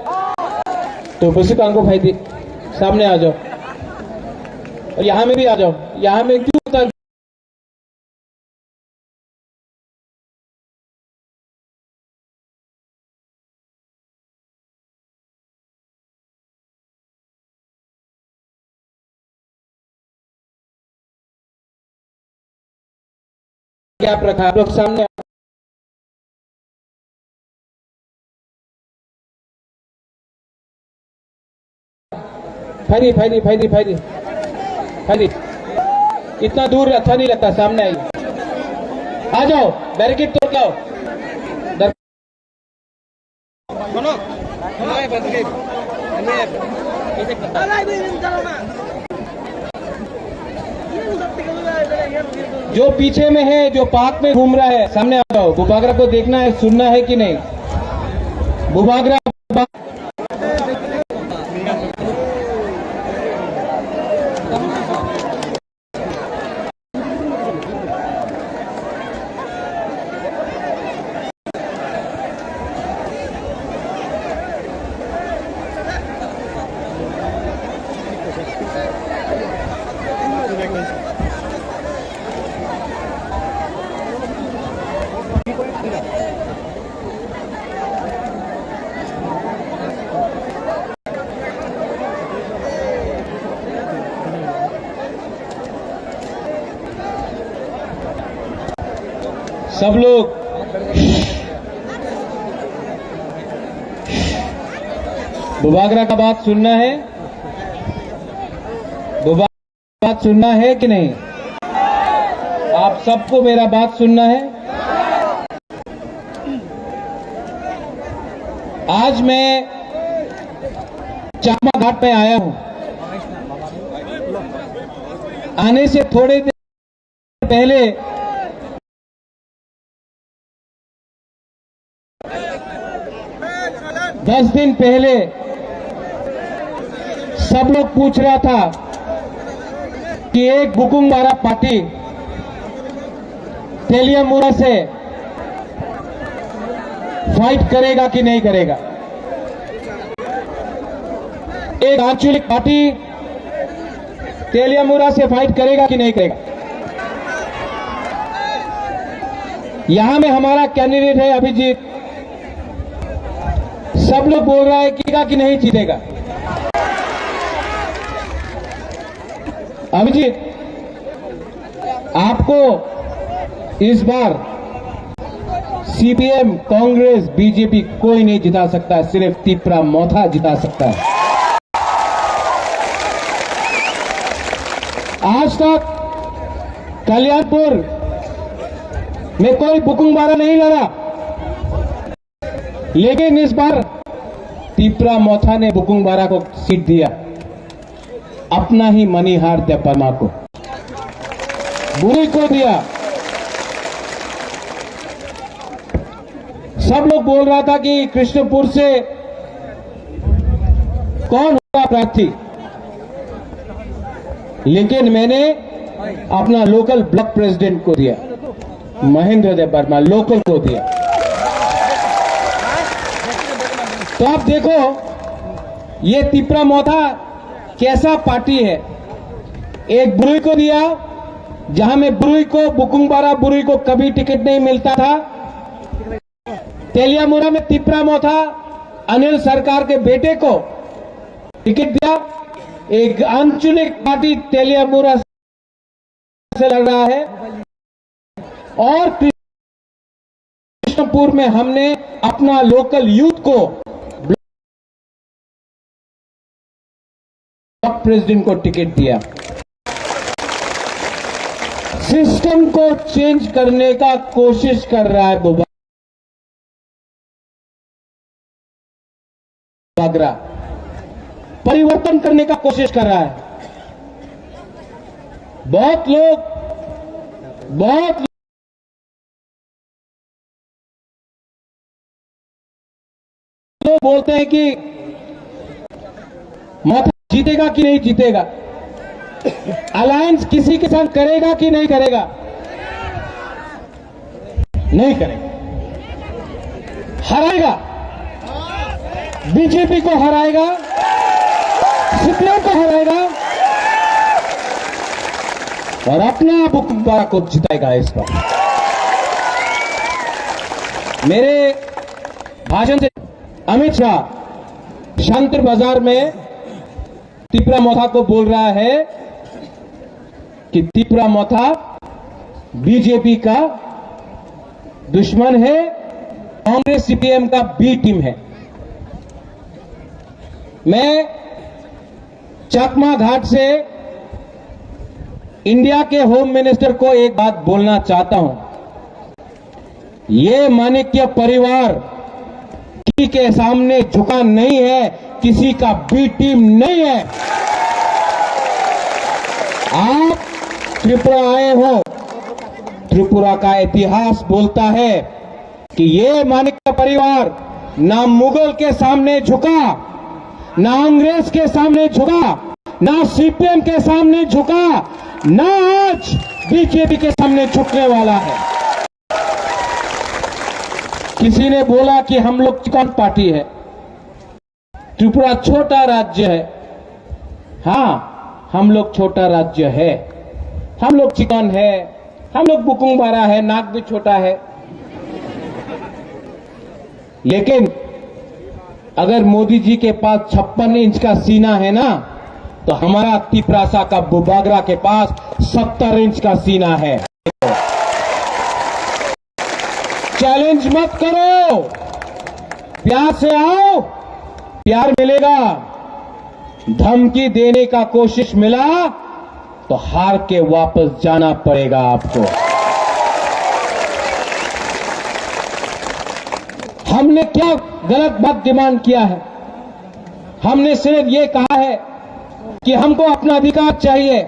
तो बसी कांगो भाई दी, सामने आ जाओ। और यहाँ में भी आ जाओ। यहाँ में क्यों था? क्या प्रखा आप लोग सामने। फाइरी, फाइरी, फाइरी, फाइरी, फाइरी। इतना दूर अच्छा नहीं लगता, सामने आइए। आ जाओ, बैरिकेड तोड़ लाओ। दर- जो पीछे में है, जो पार्क में घूम रहा है, सामने आ जाओ। बुबागरा को देखना है, सुनना है कि नहीं? बुबागरा। सब लोग बुबागरा का बात सुनना है। बुबा- बात सुनना है कि नहीं? आप सबको मेरा बात सुनना है। आज मैं चाकमा घाट में आया हूं। आने से थोड़े देर पहले दस दिन पहले सब लोग पूछ रहा था कि एक बुकुंग बारा पार्टी तेलियामुरा से फाइट करेगा कि नहीं करेगा। एक आंचलिक पार्टी तेलियामुरा से फाइट करेगा कि नहीं करेगा। यहां में हमारा कैंडिडेट है अभिजीत। सब लोग बोल रहा है जीतेगा कि नहीं जीतेगा। अभिजीत, आपको इस बार सीपीएम, कांग्रेस, बीजेपी कोई नहीं जिता सकता है, सिर्फ तिपरा मोथा जिता सकता है। आज तक कल्याणपुर में कोई बुकुंग बारा नहीं लड़ा, लेकिन इस बार तिपरा मोथा ने बुकुंग बारा को सीट दिया, अपना ही मणिहार देबबर्मा को, बुरुई को दिया। सब लोग बोल रहा था कि कृष्णपुर से कौन होगा प्रार्थी, लेकिन मैंने अपना लोकल ब्लॉक प्रेसिडेंट को दिया, महेंद्र देबबर्मा लोकल को दिया। तो आप देखो, ये तिपरा मोथा कैसा पार्टी है। एक बुरुई को दिया, जहां में बुरुई को, बुकुंग बारा बुरुई को कभी टिकट नहीं मिलता था। तेलियामुरा में तिपरा मोथा अनिल सरकार के बेटे को टिकट दिया। एक आंचलिक पार्टी तेलियामुरा से लड़ रहा है और कृष्णपुर में हमने अपना लोकल यूथ को ब्लॉक प्रेसिडेंट को टिकट दिया। सिस्टम को चेंज करने का कोशिश कर रहा है बुबा। बागरा परिवर्तन करने का कोशिश कर रहा है। बहुत लोग, बहुत लोग बोलते हैं कि मोथा जीतेगा कि नहीं जीतेगा, अलायंस किसी के साथ करेगा कि नहीं करेगा। नहीं करेगा, हराएगा, बीजेपी को हराएगा, सीपीएम को हराएगा और अपना बुकबा को जिताएगा। इस बार मेरे भाषण से अमित शाह शांति बाजार में तिपरा मोथा को बोल रहा है कि तिपरा मोथा बीजेपी का दुश्मन है, कांग्रेस सीपीएम का बी टीम है। मैं चकमा घाट से इंडिया के होम मिनिस्टर को एक बात बोलना चाहता हूं। ये माणिक्य परिवार किसी के सामने झुका नहीं है, किसी का बी टीम नहीं है। आप त्रिपुरा आए हो, त्रिपुरा का इतिहास बोलता है कि ये माणिक्य परिवार ना मुगल के सामने झुका, ना अंग्रेज के सामने झुका, ना सीपीएम के सामने झुका, ना आज बीजेपी के सामने झुकने वाला है। किसी ने बोला कि हम लोग चिकन पार्टी है, त्रिपुरा छोटा राज्य है। हाँ, हम लोग छोटा राज्य है, हम लोग चिकन है, हम लोग बुकुंग बारा है, नाक भी छोटा है। लेकिन अगर मोदी जी के पास छप्पन इंच का सीना है ना, तो हमारा तिपरासा का बुबागरा के पास सत्तर इंच का सीना है। चैलेंज मत करो, प्यार से आओ, प्यार मिलेगा। धमकी देने का कोशिश मिला तो हार के वापस जाना पड़ेगा आपको। हमने क्या गलत बात डिमांड किया है? हमने सिर्फ ये कहा है कि हमको अपना अधिकार चाहिए,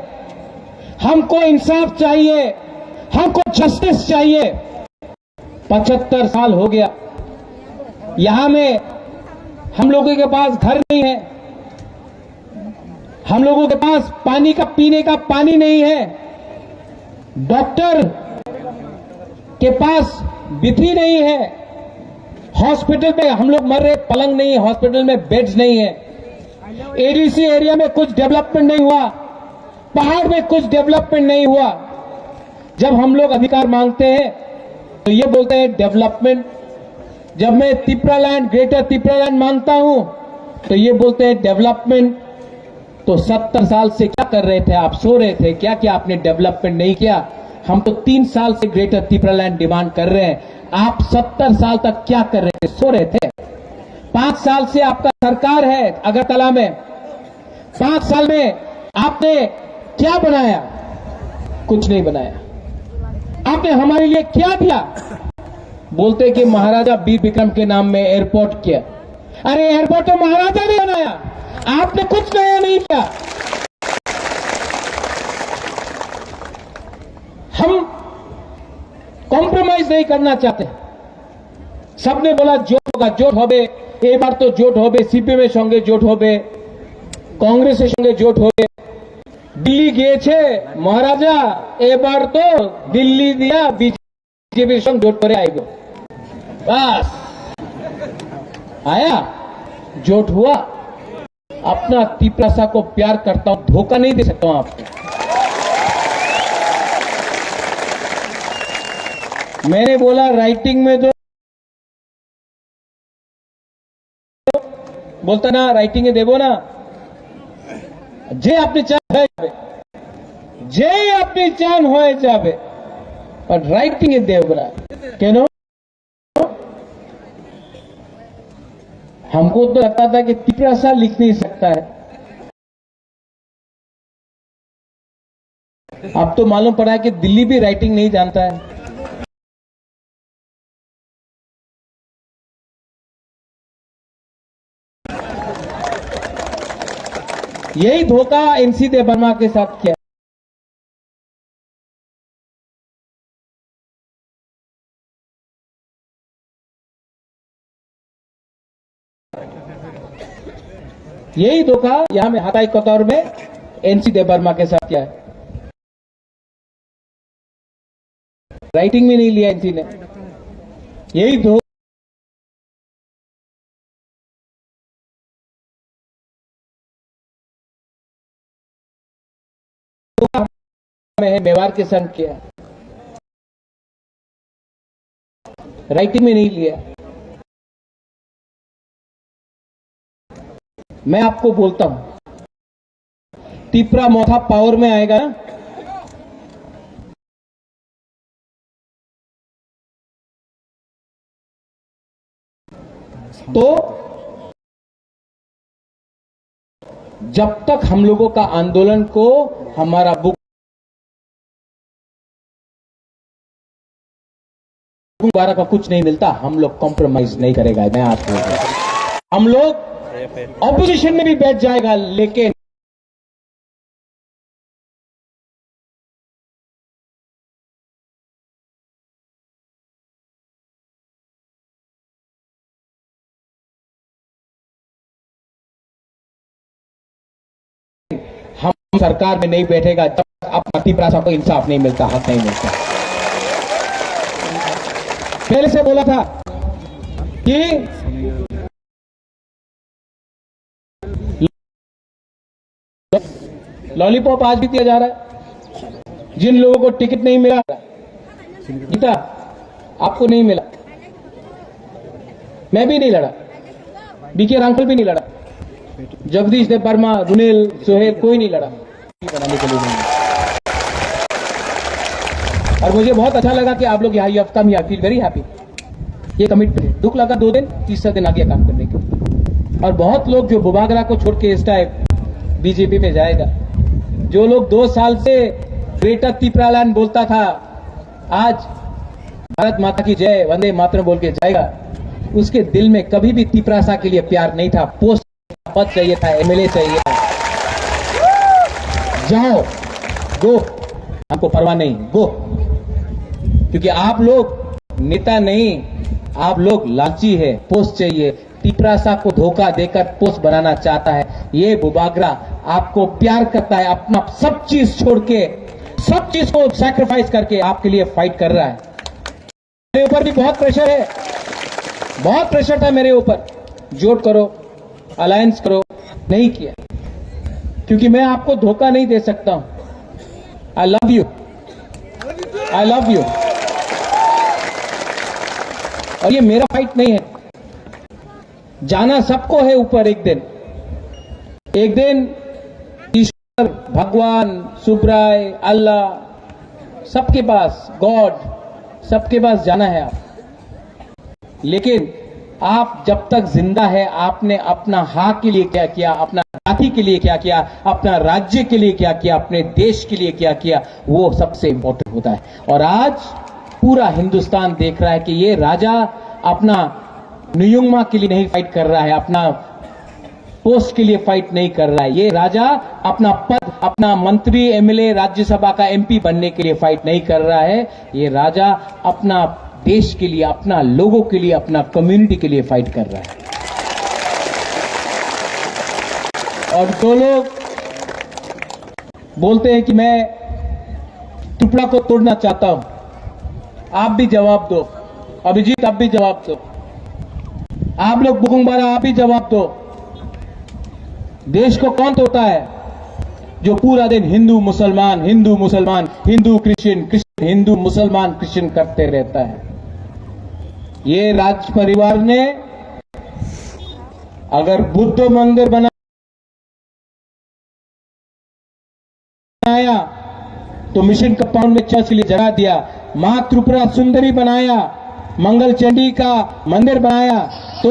हमको इंसाफ चाहिए, हमको जस्टिस चाहिए। पचहत्तर साल हो गया, यहाँ में हम लोगों के पास घर नहीं है, हम लोगों के पास पानी का, पीने का पानी नहीं है, डॉक्टर के पास विधि नहीं है, हॉस्पिटल में हम लोग मर रहे, पलंग नहीं है, हॉस्पिटल में बेड्स नहीं है, एडीसी एरिया में कुछ डेवलपमेंट नहीं हुआ, पहाड़ में कुछ डेवलपमेंट नहीं हुआ। जब हम लोग अधिकार मांगते हैं तो ये बोलते हैं डेवलपमेंट। जब मैं तिपरा लैंड, ग्रेटर तिपरा लैंड मांगता हूं तो ये बोलते हैं डेवलपमेंट। तो सत्तर साल से क्या कर रहे थे आप? सो रहे थे क्या? क्या आपने डेवलपमेंट नहीं किया? हम तो तीन साल से ग्रेटर तिपरालैंड डिमांड कर रहे हैं, आप सत्तर साल तक क्या कर रहे थे? सो रहे थे। पांच साल से आपका सरकार है अगरतला में, पांच साल में आपने क्या बनाया? कुछ नहीं बनाया। आपने हमारे लिए क्या दिया? बोलते कि महाराजा बीर विक्रम के नाम में एयरपोर्ट किया। अरे, एयरपोर्ट तो महाराजा ने बनाया, आपने कुछ नया नहीं किया। हम कॉम्प्रोमाइज नहीं करना चाहते। सबने बोला জোট होगा, জোট হবে, এবার তো জোট হবে, সিপিএম এর সঙ্গে জোট হবে, কংগ্রেসের সঙ্গে জোট হবে। দিল্লি গিয়েছে মহারাজা, এবার তো দিল্লি দিয়া বিজেপির সঙ্গে জোট করে আইব। বাস, আয়া, জোট হুয়া। अपना तिपरासा को प्यार करता हूं, धोखा नहीं दे सकता हूं आपको। मैंने बोला, राइटिंग में दो, बोलता ना, রাইটিং এ দেব না। যে আপনি চান হয়ে যাবে, যে আপনি চান হয়ে যাবে, আর রাইটিং এ দেব না। কেন? हमको तो लगता था कि तिपरासा लिख नहीं सकता है। अब तो मालूम पड़ा है कि दिल्ली भी राइटिंग नहीं जानता है। यही धोखा एनसी देव वर्मा के साथ किया। यही धोखा यहाँ में हाताई कतौर में एनसी देव वर्मा के साथ किया है। राइटिंग में नहीं लिया एनसी ने। यही धोखा में है, मेवाड़ के संग किया, राइटिंग में नहीं लिया। मैं आपको बोलता हूं, तिपरा मोथा पावर में आएगा ना, तो जब तक हम लोगों का आंदोलन को हमारा बुक दोबारा का कुछ नहीं मिलता, हम लोग कॉम्प्रोमाइज नहीं करेगा। मैं आपको, हम लोग ऑपोजिशन में भी बैठ जाएगा, लेकिन हम सरकार में नहीं बैठेगा जब तक अपना तिपरासा को इंसाफ नहीं मिलता, हक नहीं मिलता। पहले से बोला था कि लॉलीपॉप आज भी दिया जा रहा है। जिन लोगों को टिकट नहीं मिला, गीता, आपको नहीं मिला, मैं भी नहीं लड़ा, बीके रांखल भी नहीं लड़ा, जगदीश देव वर्मा, रुनेल, सोहेल, कोई नहीं लड़ा। बनाने के लिए नहीं। और मुझे बहुत अच्छा लगा कि आप लोग यहाँ, you have come here, feel very happy। ये कमिटमेंट है। दुख लगा दो दिन, तीसरा दिन आ गया काम करने के लिए। और बहुत लोग जो बुबागरा को छोड़ के इस टाइम बीजेपी में जाएगा, जो लोग दो साल से ग्रेटर तिपरालैंड बोलता था, आज भारत माता की जय, वंदे मातरम बोल के जाएगा। उसके दिल में कभी भी तिपरासा के लिए प्यार नहीं था। पोस्ट पद चाहिए था, एमएलए चाहिए था। जाओ, गो, हमको परवाह नहीं, गो। क्योंकि आप लोग नेता नहीं, आप लोग लालची है, पोस्ट चाहिए। तिपरासा को धोखा देकर पोस्ट बनाना चाहता है। ये बुबागरा आपको प्यार करता है, अपना सब चीज छोड़ के, सब चीज को सैक्रिफाइस करके आपके लिए फाइट कर रहा है। मेरे ऊपर भी बहुत प्रेशर है, बहुत प्रेशर था मेरे ऊपर, जोट करो, अलायंस करो, नहीं किया, क्योंकि मैं आपको धोखा नहीं दे सकता हूं। I love you, I love you। और ये मेरा फाइट नहीं है, जाना सबको है ऊपर एक दिन। एक दिन ईश्वर, भगवान, सुब्राय, अल्लाह, सबके पास गॉड, सबके पास जाना है आप, लेकिन आप जब तक जिंदा है, आपने अपना हाँ के लिए क्या किया, अपना जाति के लिए क्या किया, अपना राज्य के लिए क्या किया, अपने देश के लिए क्या किया, वो सबसे इंपॉर्टेंट होता है। और आज पूरा हिंदुस्तान देख रहा है कि ये राजा अपना नुयुंगमा के लिए नहीं फाइट कर रहा है, अपना पोस्ट के लिए फाइट नहीं कर रहा है। ये राजा अपना पद, अपना मंत्री, एमएलए, राज्यसभा का एमपी बनने के लिए फाइट नहीं कर रहा है। ये राजा अपना देश के लिए, अपना लोगों के लिए, अपना कम्युनिटी के लिए फाइट कर रहा है। और जो लोग बोलते हैं कि मैं त्रिपुरा को तोड़ना चाहता हूं, आप भी जवाब दो। अभिजीत, आप भी जवाब दो। आप लोग बुकुंग बारा, आप भी जवाब दो। देश को कौन तोड़ता है जो पूरा दिन हिंदू मुसलमान, हिंदू मुसलमान, हिंदू क्रिश्चियन, क्रिश्चियन हिंदू, मुसलमान क्रिश्चियन करते रहता है? ये राज परिवार ने अगर बुद्ध मंदिर बना बनाया तो मिशन कंपाउंड में चर्च के लिए जगह दिया, माँ त्रिपुरा सुंदरी बनाया, मंगल चंडी का मंदिर बनाया, तो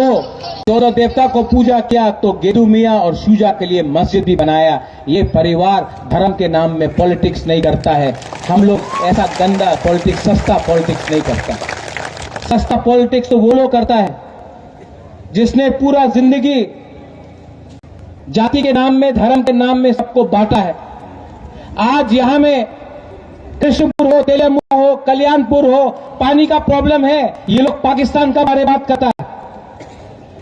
चौदह देवता को पूजा किया, तो गेदू मियाँ और शूजा के लिए मस्जिद भी बनाया। ये परिवार धर्म के नाम में पॉलिटिक्स नहीं करता है। हम लोग ऐसा गंदा पॉलिटिक्स, सस्ता पॉलिटिक्स नहीं करता। सस्ता पॉलिटिक्स तो वो लोग करता है जिसने पूरा जिंदगी जाति के नाम में, धर्म के नाम में सबको बांटा है। आज यहाँ में कृष्णपुर हो, तेलियामुड़ा हो, कल्याणपुर हो, पानी का प्रॉब्लम है, ये लोग पाकिस्तान का बारे बात करता है।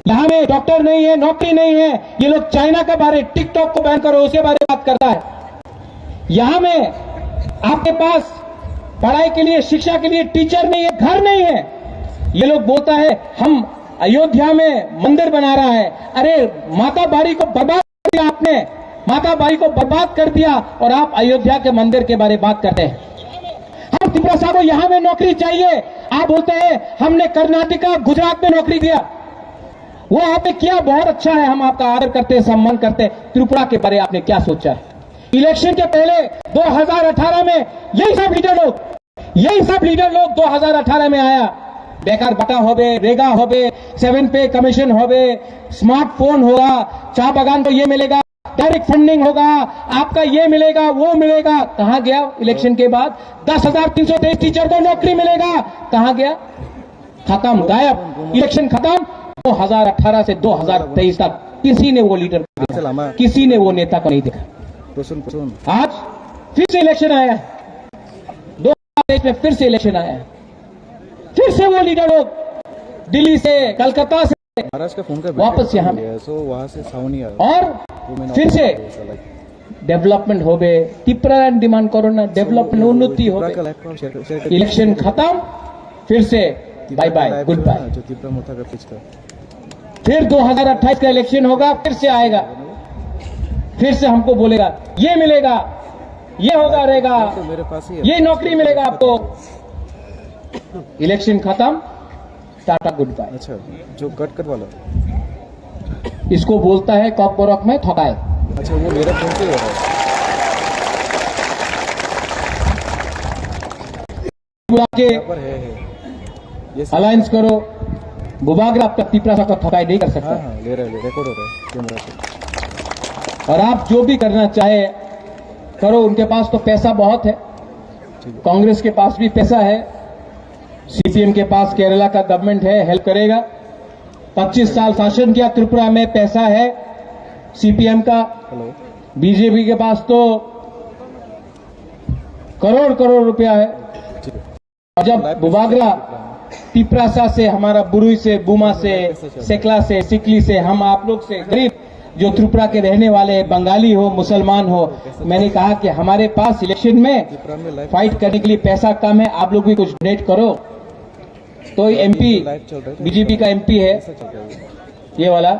यहाँ में डॉक्टर नहीं है, नौकरी नहीं है, ये लोग चाइना का बारे, टिकटॉक को बैन करो, उसके बारे बात करता है। यहाँ में आपके पास पढ़ाई के लिए, शिक्षा के लिए टीचर नहीं है, घर नहीं है, ये लोग बोलता है हम अयोध्या में मंदिर बना रहा है। अरे, माता बाड़ी को बर्बाद कर दिया आपने, माता बाड़ी को बर्बाद कर दिया और आप अयोध्या के मंदिर के बारे में बात करते हैं। हम तिपरासा को यहाँ में नौकरी चाहिए, आप बोलते हैं हमने कर्नाटका, गुजरात में नौकरी दिया। वो आपने किया, बहुत अच्छा है, हम आपका आदर करते हैं, सम्मान करते हैं। त्रिपुरा के बारे में आपने क्या सोचा है? इलेक्शन के पहले दो हज़ार अठारह में यही सब लीडर लोग, यही सब लीडर लोग दो हज़ार अठारह में आया, बेकार भत्ता होबे, रेगा होबे, सेवन पे कमीशन होबे, स्मार्टफोन होगा, चाय बागान को ये मिलेगा, डायरेक्ट फंडिंग होगा, आपका ये मिलेगा, वो मिलेगा। कहाँ गया इलेक्शन के बाद? दस हज़ार तीन सौ तेईस टीचर को नौकरी मिलेगा, कहाँ गया? खत्म, गायब। इलेक्शन खत्म। दो हज़ार अठारह से दो हज़ार तेईस तक किसी ने वो लीडर को नहीं देखा, किसी ने वो नेता को नहीं देखा। आज फिर से इलेक्शन आया है, दो हज़ार तेईस में फिर से इलेक्शन आया है, फिर से वो लीडर लोग दिल्ली से, कलकत्ता से महाराज का फोन का वापस यहाँ में। सो वहाँ से साउंड नहीं आ रहा। और फिर से डेवलपमेंट होबे, तिपरा डिमांड करो ना, डेवलपमेंट, उन्नति होबे। इलेक्शन खत्म, फिर से बाय बाय, गुड बाय। जो तिपरा मोर्चा का पिच का। फिर दो हज़ार अट्ठाईस का इलेक्शन होगा, फिर से आएगा, फिर से हमको बोलेगा, ये मिलेगा, ये होगा, रहेगा, तो मेरे पास ही है। ये नौकरी मिलेगा आपको। इलेक्शन खत्म, टाटा गुड बाय। अच्छा, जो कट कट वाला। इसको बोलता है कॉकबरक में थकाए। अच्छा, वो मेरा फोन पे हो रहा है। बुला के यहाँ पर है, है। ये सब अलायंस करो, बुबागरा आपका तिपरासा को थकाई नहीं कर सकता। हाँ, हाँ, ले रहे, ले, रिकॉर्ड हो रहा है कैमरा पे। और आप जो भी करना चाहे करो, उनके पास तो पैसा बहुत है। ठीक है। कांग्रेस के पास भी पैसा है, सीपीएम के पास केरला का गवर्नमेंट है, हेल्प करेगा। पच्चीस साल शासन किया त्रिपुरा में, पैसा है सीपीएम का, हेलो। बीजेपी के पास तो करोड़ करोड़ रुपया है। ठीक है। और जब बुबागरा तिपरासा से, हमारा बुरुई से, बुमा से, सेकला से, सिकली से, हम आप लोग से गरीब जो त्रिपुरा के रहने वाले हैं, बंगाली हो, मुसलमान हो, मैंने कहा कि हमारे पास इलेक्शन में फाइट करने के लिए पैसा कम है, आप लोग भी कुछ डोनेट करो। तो एमपी, बीजेपी का एमपी है ये वाला,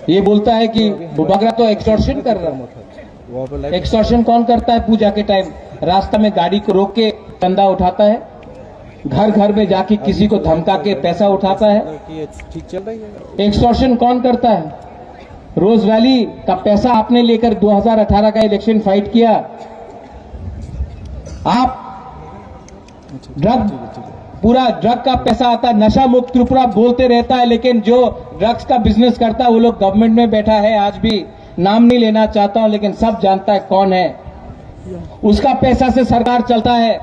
ये बोलता है कि बुबागरा तो एक्सटॉर्शन कर रहा है। एक्सटॉर्शन कौन करता है? पूजा के टाइम रास्ता में गाड़ी को रोक के चंदा उठाता है, घर घर में जाके किसी को धमका के पैसा उठाता है। एक्सटॉर्शन कौन करता है? रोज वैली का पैसा आपने लेकर दो हज़ार अठारह का इलेक्शन फाइट किया, आप ड्रग, पूरा ड्रग का पैसा आता है। नशा मुक्त त्रिपुरा बोलते रहता है, लेकिन जो ड्रग्स का बिजनेस करता है, वो लोग गवर्नमेंट में बैठा है, आज भी नाम नहीं लेना चाहता हूं, लेकिन सब जानता है कौन है। उसका पैसा से सरकार चलता है।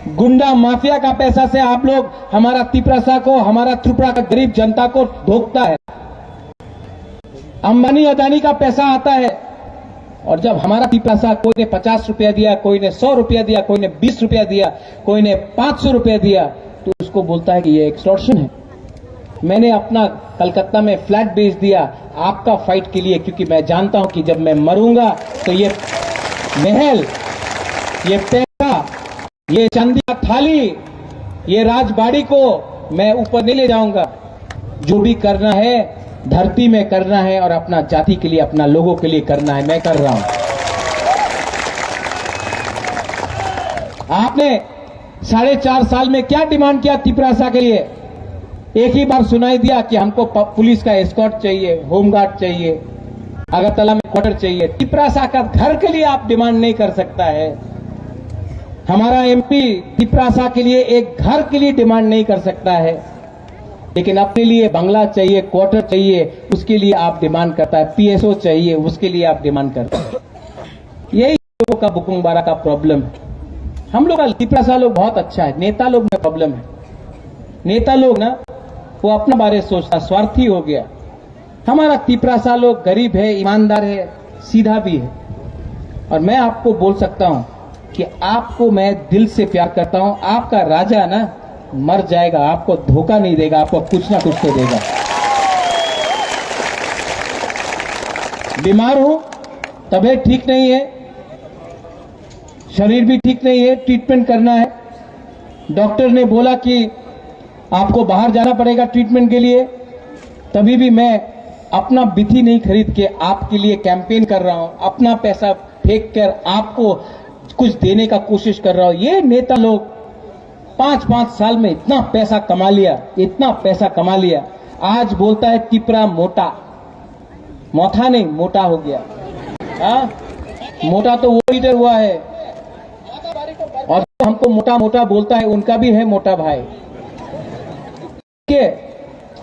गुंडा माफिया का पैसा से आप लोग हमारा तिपरासा को, हमारा त्रिपुरा का गरीब जनता को धोखता है। अंबानी अदानी का पैसा आता है, और जब हमारा तिपरासा, कोई ने पचास रुपया दिया, कोई ने सौ रुपया दिया, कोई ने बीस रुपया दिया, कोई ने पाँच सौ रुपया दिया, तो उसको बोलता है कि ये एक्सटॉर्शन है। मैंने अपना कलकत्ता में फ्लैट बेच दिया आपका फाइट के लिए, क्योंकि मैं जानता हूं कि जब मैं मरूंगा तो ये महल, ये पैसा, ये चांदी का थाली, ये राजबाड़ी को मैं ऊपर नहीं ले जाऊंगा। जो भी करना है, धरती में करना है और अपना जाति के लिए, अपना लोगों के लिए करना है, मैं कर रहा हूं। आपने साढ़े चार साल में क्या डिमांड किया तिपरासा के लिए? एक ही बार सुनाई दिया कि हमको प-, पुलिस का एस्कॉर्ट चाहिए, होमगार्ड चाहिए, अगरतला में क्वार्टर चाहिए। तिपरासा का घर के लिए आप डिमांड नहीं कर सकता है। हमारा एमपी तिपरासा के लिए एक घर के लिए डिमांड नहीं कर सकता है, लेकिन अपने लिए बंगला चाहिए, क्वार्टर चाहिए, उसके लिए आप डिमांड करता है, पीएसओ चाहिए, उसके लिए आप डिमांड करता है। यही लोगों का बुकुंग बारा का प्रॉब्लम है। हम लोग का तिपरासा लोग बहुत अच्छा है, नेता लोग में प्रॉब्लम है। नेता लोग ना, वो अपना बारे सोचता, स्वार्थी हो गया। हमारा तिपरासा लोग गरीब है, ईमानदार है, सीधा भी है। और मैं आपको बोल सकता हूं कि आपको मैं दिल से प्यार करता हूं। आपका राजा ना मर जाएगा, आपको धोखा नहीं देगा, आपको कुछ ना कुछ तो देगा। बीमार हूं, तबीयत ठीक नहीं है, शरीर भी ठीक नहीं है, ट्रीटमेंट करना है। डॉक्टर ने बोला कि आपको बाहर जाना पड़ेगा ट्रीटमेंट के लिए, तभी भी मैं अपना बिथी नहीं खरीद के आपके लिए कैंपेन कर रहा हूं, अपना पैसा फेंक कर आपको कुछ देने का कोशिश कर रहा हूं। ये नेता लोग पांच पांच साल में इतना पैसा कमा लिया, इतना पैसा कमा लिया, आज बोलता है तिपरा मोटा। मोथा नहीं, मोटा हो गया। हाँ, मोटा तो वो लीडर हुआ है। और जो हमको मोटा मोटा बोलता है, उनका भी है मोटा भाई। के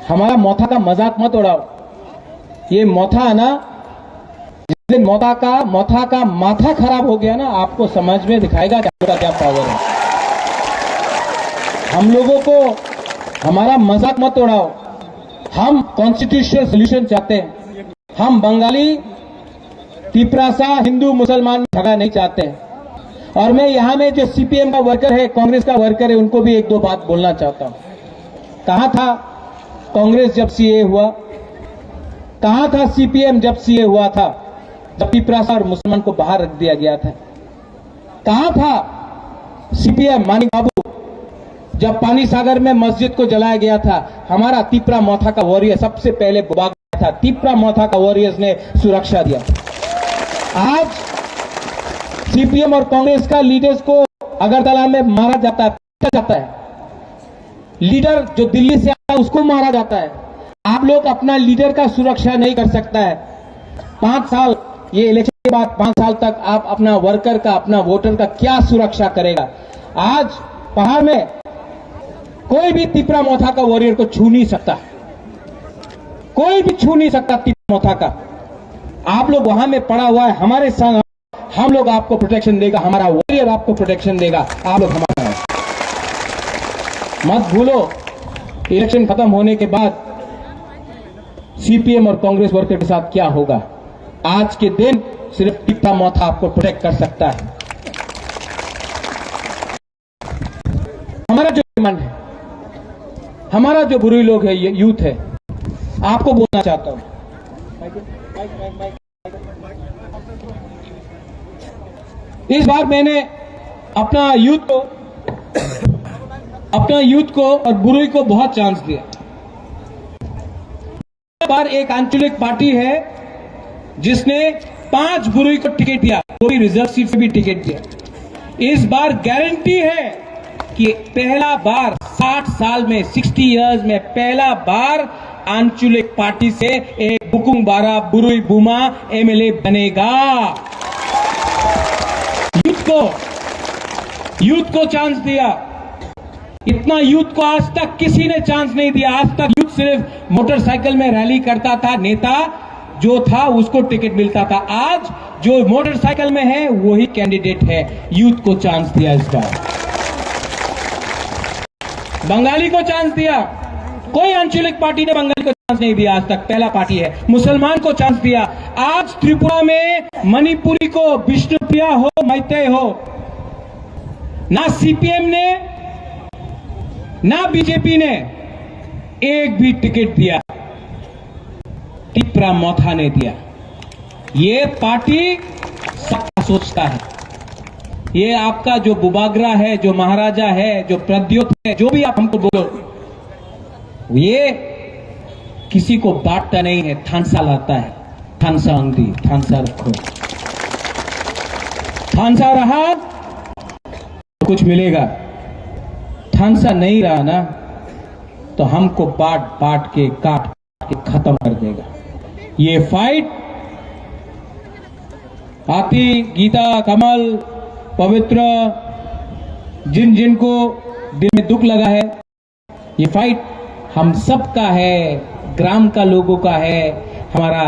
हमारा मोथा का मजाक मत उड़ाओ। ये मोथा है ना, जिस दिन मोथा का, मोथा का माथा खराब हो गया ना, आपको समझ में दिखाएगा कि हम लोग का क्या पावर है। हम लोगों को हमारा मजाक मत उड़ाओ। हम कॉन्स्टिट्यूशनल सॉल्यूशन चाहते हैं। हम बंगाली, तिपरासा, हिंदू, मुसलमान में झगड़ा नहीं चाहते हैं। और मैं यहाँ में जो सीपीएम का वर्कर है, कांग्रेस का वर्कर है, उनको भी एक दो बात बोलना चाहता हूँ। कहाँ था कांग्रेस जब सीए हुआ? कहाँ था सीपीएम जब सीए हुआ था, जब तिपरासा और मुसलमान को बाहर रख दिया गया था? कहाँ था सीपीएम मानिक बाबू जब पानी सागर में मस्जिद को जलाया गया था? हमारा तिपरा मोथा का वॉरियर सबसे पहले भाग था, तिपरा मोथा का वॉरियर्स ने सुरक्षा दिया। आज सीपीएम और कांग्रेस का लीडर्स को अगरतला में मारा जाता है, पीटा जाता है। लीडर जो दिल्ली से आता है, उसको मारा जाता है। आप लोग अपना लीडर का सुरक्षा नहीं कर सकता है। पांच साल, ये इलेक्शन के बाद पांच साल तक आप अपना वर्कर का, अपना वोटर का क्या सुरक्षा करेगा? आज पहाड़ में कोई भी तिपरा मोथा का वॉरियर को छू नहीं सकता, कोई भी छू नहीं सकता तिपरा मोथा का। आप लोग वहां में पड़ा हुआ है, हमारे संग, हम लोग आपको प्रोटेक्शन देगा, हमारा वॉरियर आपको प्रोटेक्शन देगा। आप लोग हमारा मत भूलो, इलेक्शन खत्म होने के बाद सीपीएम और कांग्रेस वर्कर के साथ क्या होगा। आज के दिन सिर्फ तिपरा मोथा आपको प्रोटेक्ट कर सकता है। हमारा जो डिमांड है, हमारा जो बुरुई लोग है, ये यूथ है, आपको बोलना चाहता हूं, इस बार मैंने अपना यूथ को, अपना यूथ को और बुरुई को बहुत चांस दिया। बार एक आंचलिक पार्टी है जिसने पांच बुरुई को टिकट दिया, वो भी रिजर्व सीट से भी टिकट दिया। इस बार गारंटी है कि पहला बार साठ साल में, सिक्सटी ईयर्स में पहला बार आंचलिक पार्टी से एक बुकुंग बारा बुरुई बुमा एमएलए बनेगा। यूथ को यूथ को चांस दिया, इतना यूथ को आज तक किसी ने चांस नहीं दिया। आज तक यूथ सिर्फ मोटरसाइकिल में रैली करता था, नेता जो था उसको टिकट मिलता था। आज जो मोटरसाइकिल में है वही कैंडिडेट है। यूथ को चांस दिया इस बार। बंगाली को चांस दिया, कोई आंचलिक पार्टी ने बंगाली को चांस नहीं दिया आज तक, पहला पार्टी है। मुसलमान को चांस दिया। आज त्रिपुरा में मणिपुरी को, विष्णुप्रिया हो, मैतेई हो, ना सीपीएम ने, ना बीजेपी ने एक भी टिकट दिया, तिपरा मोथा ने दिया। ये पार्टी सबका सोचता है। ये आपका जो बुबागरा है, जो महाराजा है, जो प्रद्योत है, जो भी आप हमको बोलो, ये किसी को बांटता नहीं है, थानसा लाता है। थानसा अंगदी, थानसा रखो। थानसा रहा तो कुछ मिलेगा, थानसा नहीं रहा ना तो हमको बांट बांट के, काट के खत्म कर देगा। ये फाइट आती, गीता, कमल, पवित्र, जिन जिनको दिल में दुख लगा है, ये फाइट हम सब का है, ग्राम का लोगों का है, हमारा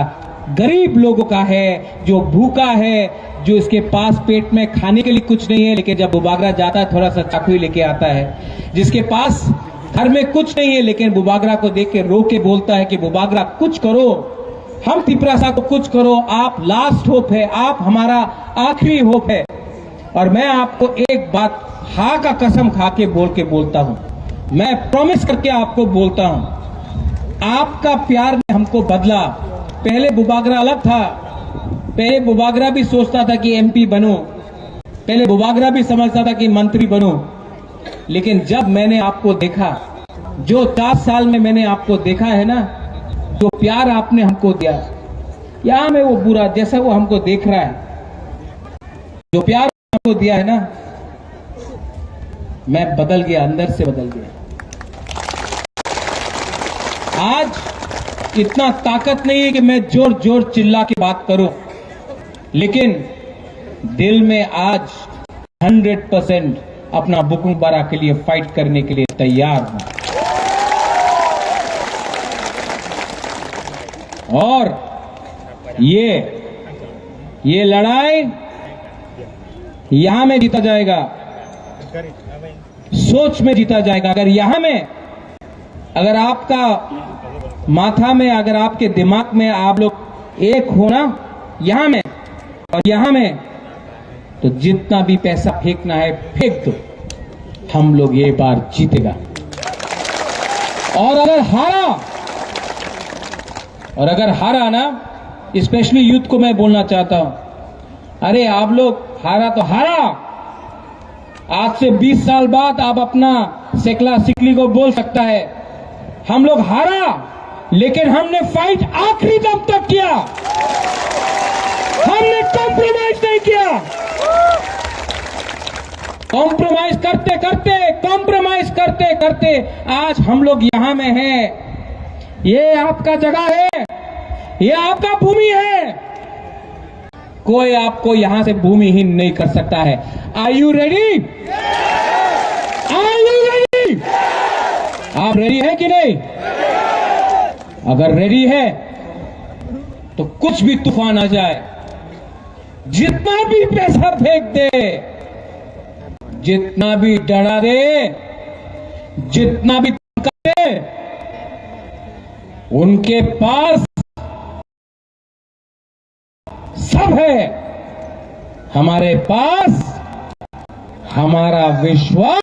गरीब लोगों का है, जो भूखा है, जो इसके पास पेट में खाने के लिए कुछ नहीं है, लेकिन जब बुबागरा जाता है थोड़ा सा चाकुरी लेके आता है, जिसके पास घर में कुछ नहीं है लेकिन बुबागरा को देख के रो के बोलता है कि बुबागरा कुछ करो, हम तिपरासा को कुछ करो, आप लास्ट होप है, आप हमारा आखिरी होप है। और मैं आपको एक बात हा का कसम खा के बोल के बोलता हूँ, मैं प्रॉमिस करके आपको बोलता हूँ, आपका प्यार ने हमको बदला। पहले बुबागरा अलग था, पहले बुबागरा भी सोचता था कि एमपी बनूं, पहले बुबागरा भी समझता था कि मंत्री बनूं, लेकिन जब मैंने आपको देखा, जो चार साल में मैंने आपको देखा है ना, जो प्यार आपने हमको दिया, यहाँ में वो बुरा जैसा वो हमको देख रहा है, जो प्यार हमको दिया है ना, मैं बदल गया, अंदर से बदल गया। आज इतना ताकत नहीं है कि मैं जोर जोर चिल्ला के बात करूं, लेकिन दिल में आज हंड्रेड परसेंट अपना बुकुंग बारा के लिए फाइट करने के लिए तैयार हूं। और ये, ये लड़ाई यहां में जीता जाएगा, सोच में जीता जाएगा। अगर यहां में, अगर आपका माथा में, अगर आपके दिमाग में आप लोग एक हो ना, यहां में और यहां में, तो जितना भी पैसा फेंकना है फेंक दो, हम लोग ये बार जीतेगा। और अगर हारा, और अगर हारा ना, स्पेशली यूथ को मैं बोलना चाहता हूं, अरे आप लोग हारा तो हारा, आज से बीस साल बाद आप अपना सेकला सिकली को बोल सकता है, हम लोग हारा, लेकिन हमने फाइट आखिरी दम तक किया, हमने कॉम्प्रोमाइज नहीं किया। कॉम्प्रोमाइज करते करते, कॉम्प्रोमाइज करते करते आज हम लोग यहां में हैं। ये आपका जगह है, ये आपका भूमि है। कोई आपको यहां से भूमिहीन नहीं कर सकता है। Are you ready? Are you ready? आप रेडी है कि नहीं? अगर रेडी है तो कुछ भी तूफान आ जाए, जितना भी पैसा फेंक दे, जितना भी डरा दे, जितना भी धमका दे, उनके पास सब है। हमारे पास हमारा विश्वास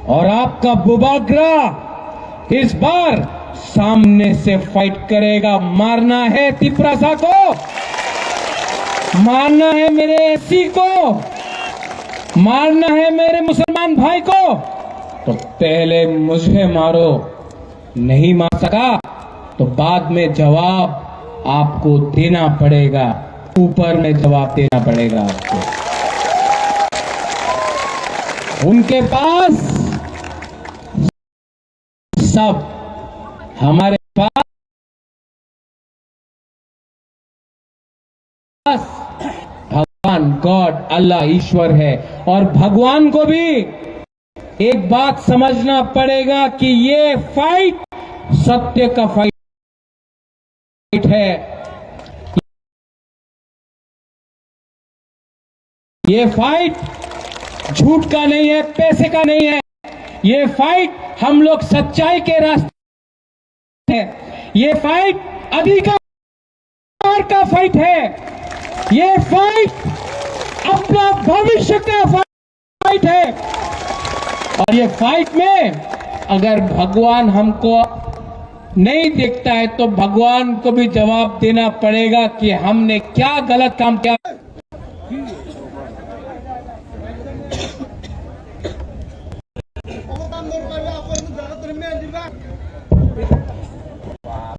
और आपका बुबागरा इस बार सामने से फाइट करेगा। मारना है तिपरासा को, मारना है मेरे एससी को, मारना है मेरे मुसलमान भाई को, तो पहले मुझे मारो। नहीं मार सका तो बाद में जवाब आपको देना पड़ेगा, ऊपर में जवाब देना पड़ेगा आपको। उनके पास सब, हमारे पास पास, भगवान गॉड, अल्लाह ईश्वर है। और भगवान को भी एक बात समझना पड़ेगा कि ये फाइट सत्य का फाइट है। ये फाइट झूठ का नहीं है, पैसे का नहीं है। ये फाइट हम लोग सच्चाई के रास्ते है। ये फाइट अधिकार का फाइट है। ये फाइट अपना भविष्य का फाइट है। और ये फाइट में अगर भगवान हमको नहीं देखता है, तो भगवान को भी जवाब देना पड़ेगा कि हमने क्या गलत काम किया।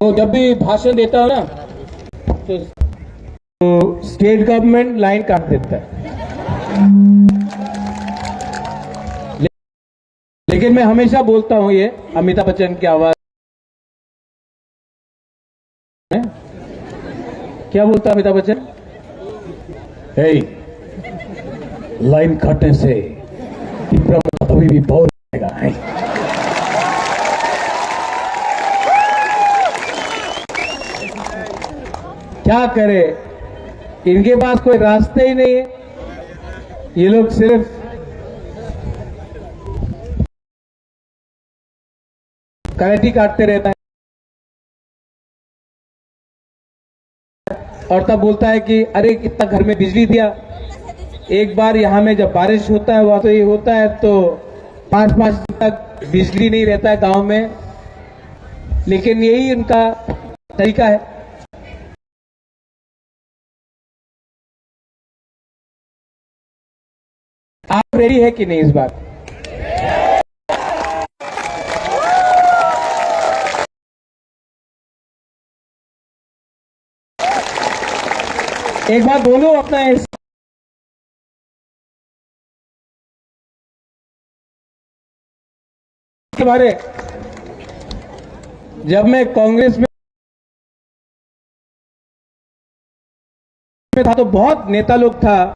तो जब भी भाषण देता हूँ ना, तो, तो स्टेट गवर्नमेंट लाइन काट देता है। ले-, लेकिन मैं हमेशा बोलता हूँ ये अमिताभ बच्चन की आवाज में। क्या बोलता अमिताभ बच्चन? "हे, लाइन काटने से तिपरा में कभी भी बहुत आएगा है।" क्या करे, इनके पास कोई रास्ते ही नहीं है। ये लोग सिर्फ कराटी काटते रहता है और तब बोलता है कि अरे, इतना घर में बिजली दिया। एक बार यहाँ में जब बारिश होता है, वहाँ तो ये होता है, तो पाँच पाँच दिन तक बिजली नहीं रहता है गांव में। लेकिन यही उनका तरीका है। आप रेडी है कि नहीं इस बार? एक बार बोलो अपना इस के बारे। जब मैं कांग्रेस में में था तो बहुत नेता लोग था।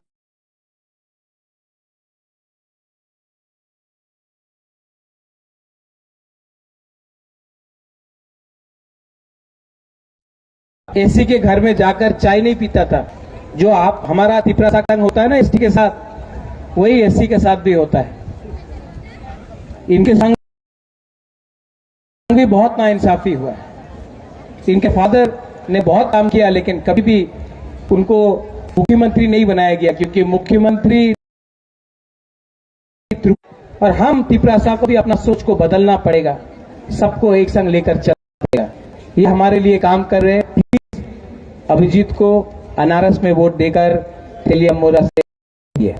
एसी के घर में जाकर चाय नहीं पीता था। जो आप, हमारा तिपरा साकांग होता है ना एसटी के साथ, वही एसी के साथ भी होता है। इनके संग भी बहुत नाइंसाफी हुआ है। इनके फादर ने बहुत काम किया, लेकिन कभी भी उनको मुख्यमंत्री नहीं बनाया गया, क्योंकि मुख्यमंत्री, और हम तिपरासा को भी अपना सोच को बदलना पड़ेगा, सबको एक संग लेकर चलना पड़ेगा। ये हमारे लिए काम कर रहे हैं। प्लीज अभिजीत को अनारस में वोट देकर तेलिया मोरा से ये।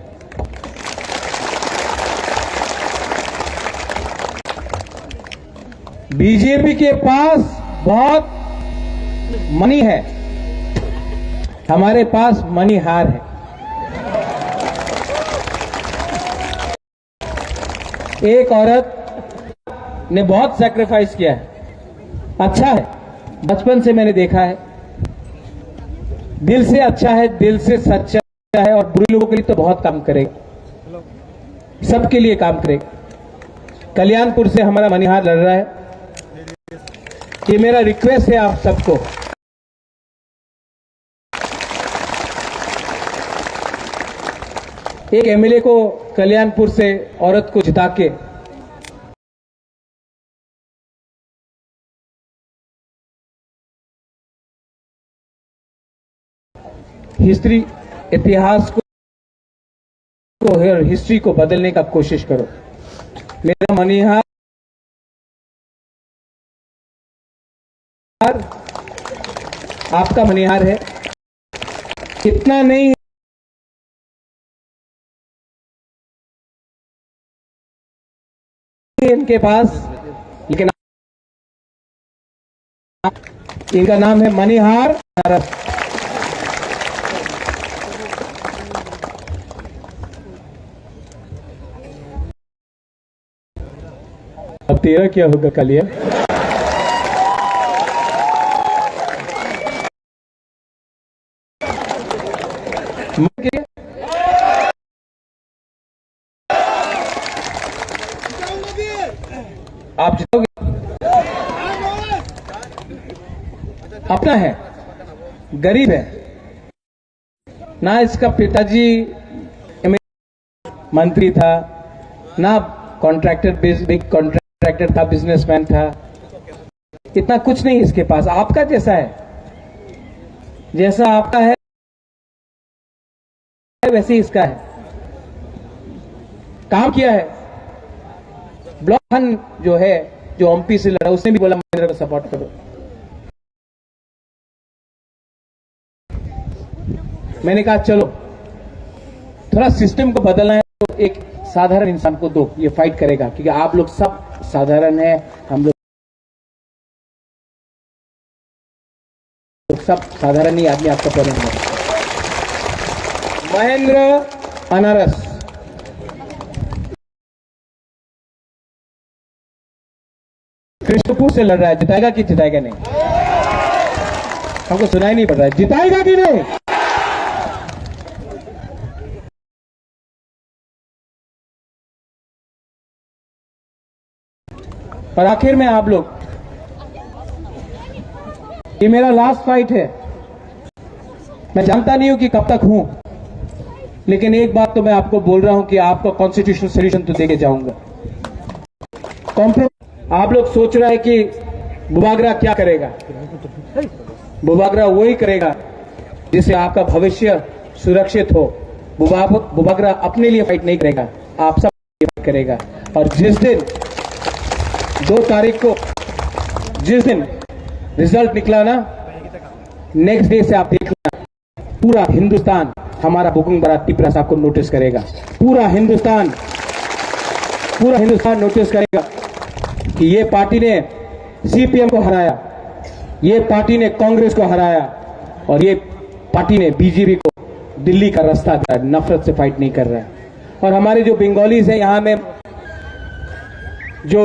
बीजेपी के पास बहुत मनी है, हमारे पास मनी हार है। एक औरत ने बहुत सैक्रिफाइस किया है, अच्छा है, बचपन से मैंने देखा है, दिल से अच्छा है, दिल से सच्चा है और बुरे लोगों के लिए तो बहुत काम करेगा, सबके लिए काम करेगा। कल्याणपुर से हमारा मनिहार लड़ रहा है, ये मेरा रिक्वेस्ट है आप सबको। एक एमएलए को कल्याणपुर से औरत को जिता के हिस्ट्री, इतिहास को, को और हिस्ट्री को बदलने का कोशिश करो। मेरा मनिहार, आपका मनिहार है, इतना नहीं इनके पास, लेकिन इनका नाम है मनिहार नरस। अब तेरा क्या होगा, कालिया? आप जिताओगे? अपना है, गरीब है, ना इसका पिताजी मंत्री था, ना कॉन्ट्रैक्टर, बिग कॉन्ट्रैक्टर था, बिजनेसमैन था, इतना कुछ नहीं इसके पास। आपका जैसा है, जैसा आपका है वैसे ही इसका है, काम किया है। ब्लॉक जो है, जो एमपी से लड़ा, उसने भी बोला महेंद्र को सपोर्ट करो। मैंने कहा चलो, थोड़ा सिस्टम को बदलना है तो एक साधारण इंसान को दो, ये फाइट करेगा, क्योंकि आप लोग सब साधारण है, हम लोग सब साधारण ही आदमी। आपका प्रधान महेंद्र अनारस कृष्णपुर से लड़ रहा है, जिताएगा कि जिताएगा नहीं? हमको सुनाई नहीं पड़ रहा है, जिताएगा कि नहीं? और आखिर में आप लोग, ये मेरा लास्ट फाइट है, मैं जानता नहीं हूं कि कब तक हूं, लेकिन एक बात तो मैं आपको बोल रहा हूं कि आपको कॉन्स्टिट्यूशनल सॉल्यूशन तो देके जाऊंगा। कॉम्प्रो आप लोग सोच रहे हैं कि बुबागरा क्या करेगा? बुबागरा वही करेगा जिससे आपका भविष्य सुरक्षित हो। बुबागरा अपने लिए फाइट नहीं करेगा, आप सब करेगा। और जिस दिन दो तारीख को, जिस दिन रिजल्ट निकला ना, नेक्स्ट डे से आप देखना, पूरा हिंदुस्तान हमारा बुकुंग बरा तिपरा साहब को नोटिस करेगा। पूरा हिंदुस्तान, पूरा हिंदुस्तान नोटिस करेगा कि ये पार्टी ने सीपीएम को हराया, ये पार्टी ने कांग्रेस को हराया और ये पार्टी ने बीजेपी को दिल्ली का रास्ता दिया, नफरत से फाइट नहीं कर रहा है। और हमारे जो बंगालीज हैं, यहाँ में जो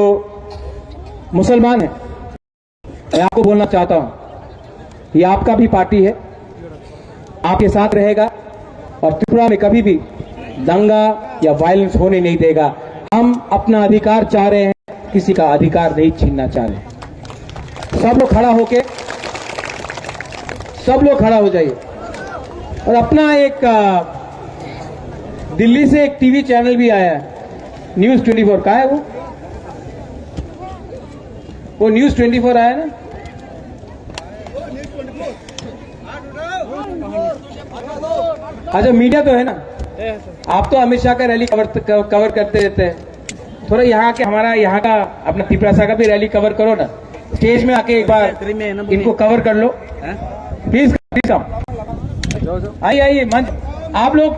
मुसलमान हैं, मैं आपको बोलना चाहता हूँ, ये आपका भी पार्टी है, आपके साथ रहेगा और त्रिपुरा में कभी भी दंगा या वायलेंस होने नहीं देगा। हम अपना अधिकार चाह रहे हैं, किसी का अधिकार नहीं छीनना चाह रहे। सब लोग खड़ा होके, सब लोग खड़ा हो जाइए। और अपना एक, अ, दिल्ली से एक टीवी चैनल भी आया है, न्यूज़ ट्वेंटी फ़ोर का है वो, वो न्यूज़ ट्वेंटी फ़ोर आया ना। अच्छा, मीडिया तो है ना, आप तो अमित शाह का रैली कवर, कवर करते रहते हैं। थोड़ा यहाँ के, हमारा यहाँ का, अपना तिपरासा का भी रैली कवर करो ना, स्टेज में आके एक बार इनको कवर कर लो। Please, please come. आइए, आइए मंच। आप लोग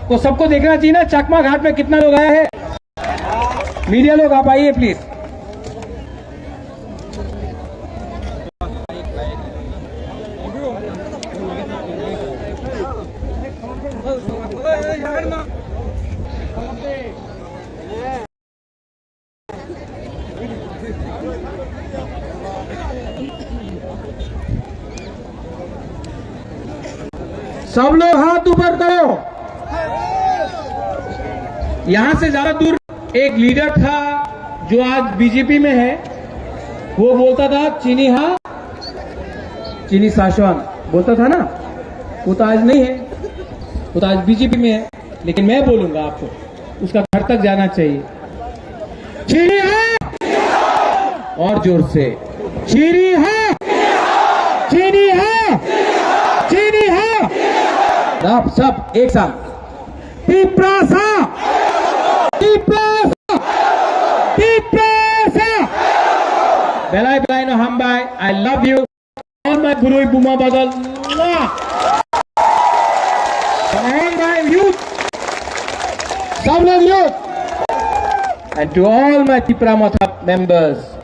को, सबको देखना चाहिए ना, चकमा घाट में कितना लोग आया है। मीडिया लोग, आप आइए प्लीज। सब लोग हाथ ऊपर करो। यहां से ज्यादा दूर एक लीडर था जो आज बीजेपी में है, वो बोलता था, "चीनी हा, चीनी शासन" बोलता था ना, वो तो आज नहीं है, वो तो आज बीजेपी में है। लेकिन मैं बोलूंगा आपको, उसका घर तक जाना चाहिए। चीनी हा, और जोर से, चीनी हा, चीनी हा, चीनी हा। आप सब एक साथ, तिपरासा, तिपरासा, Tiprasa. Belai belai no hambai, I love you. All my burui buma bagal. All my youth. Samlang youth. And to all my Tipra Motha members.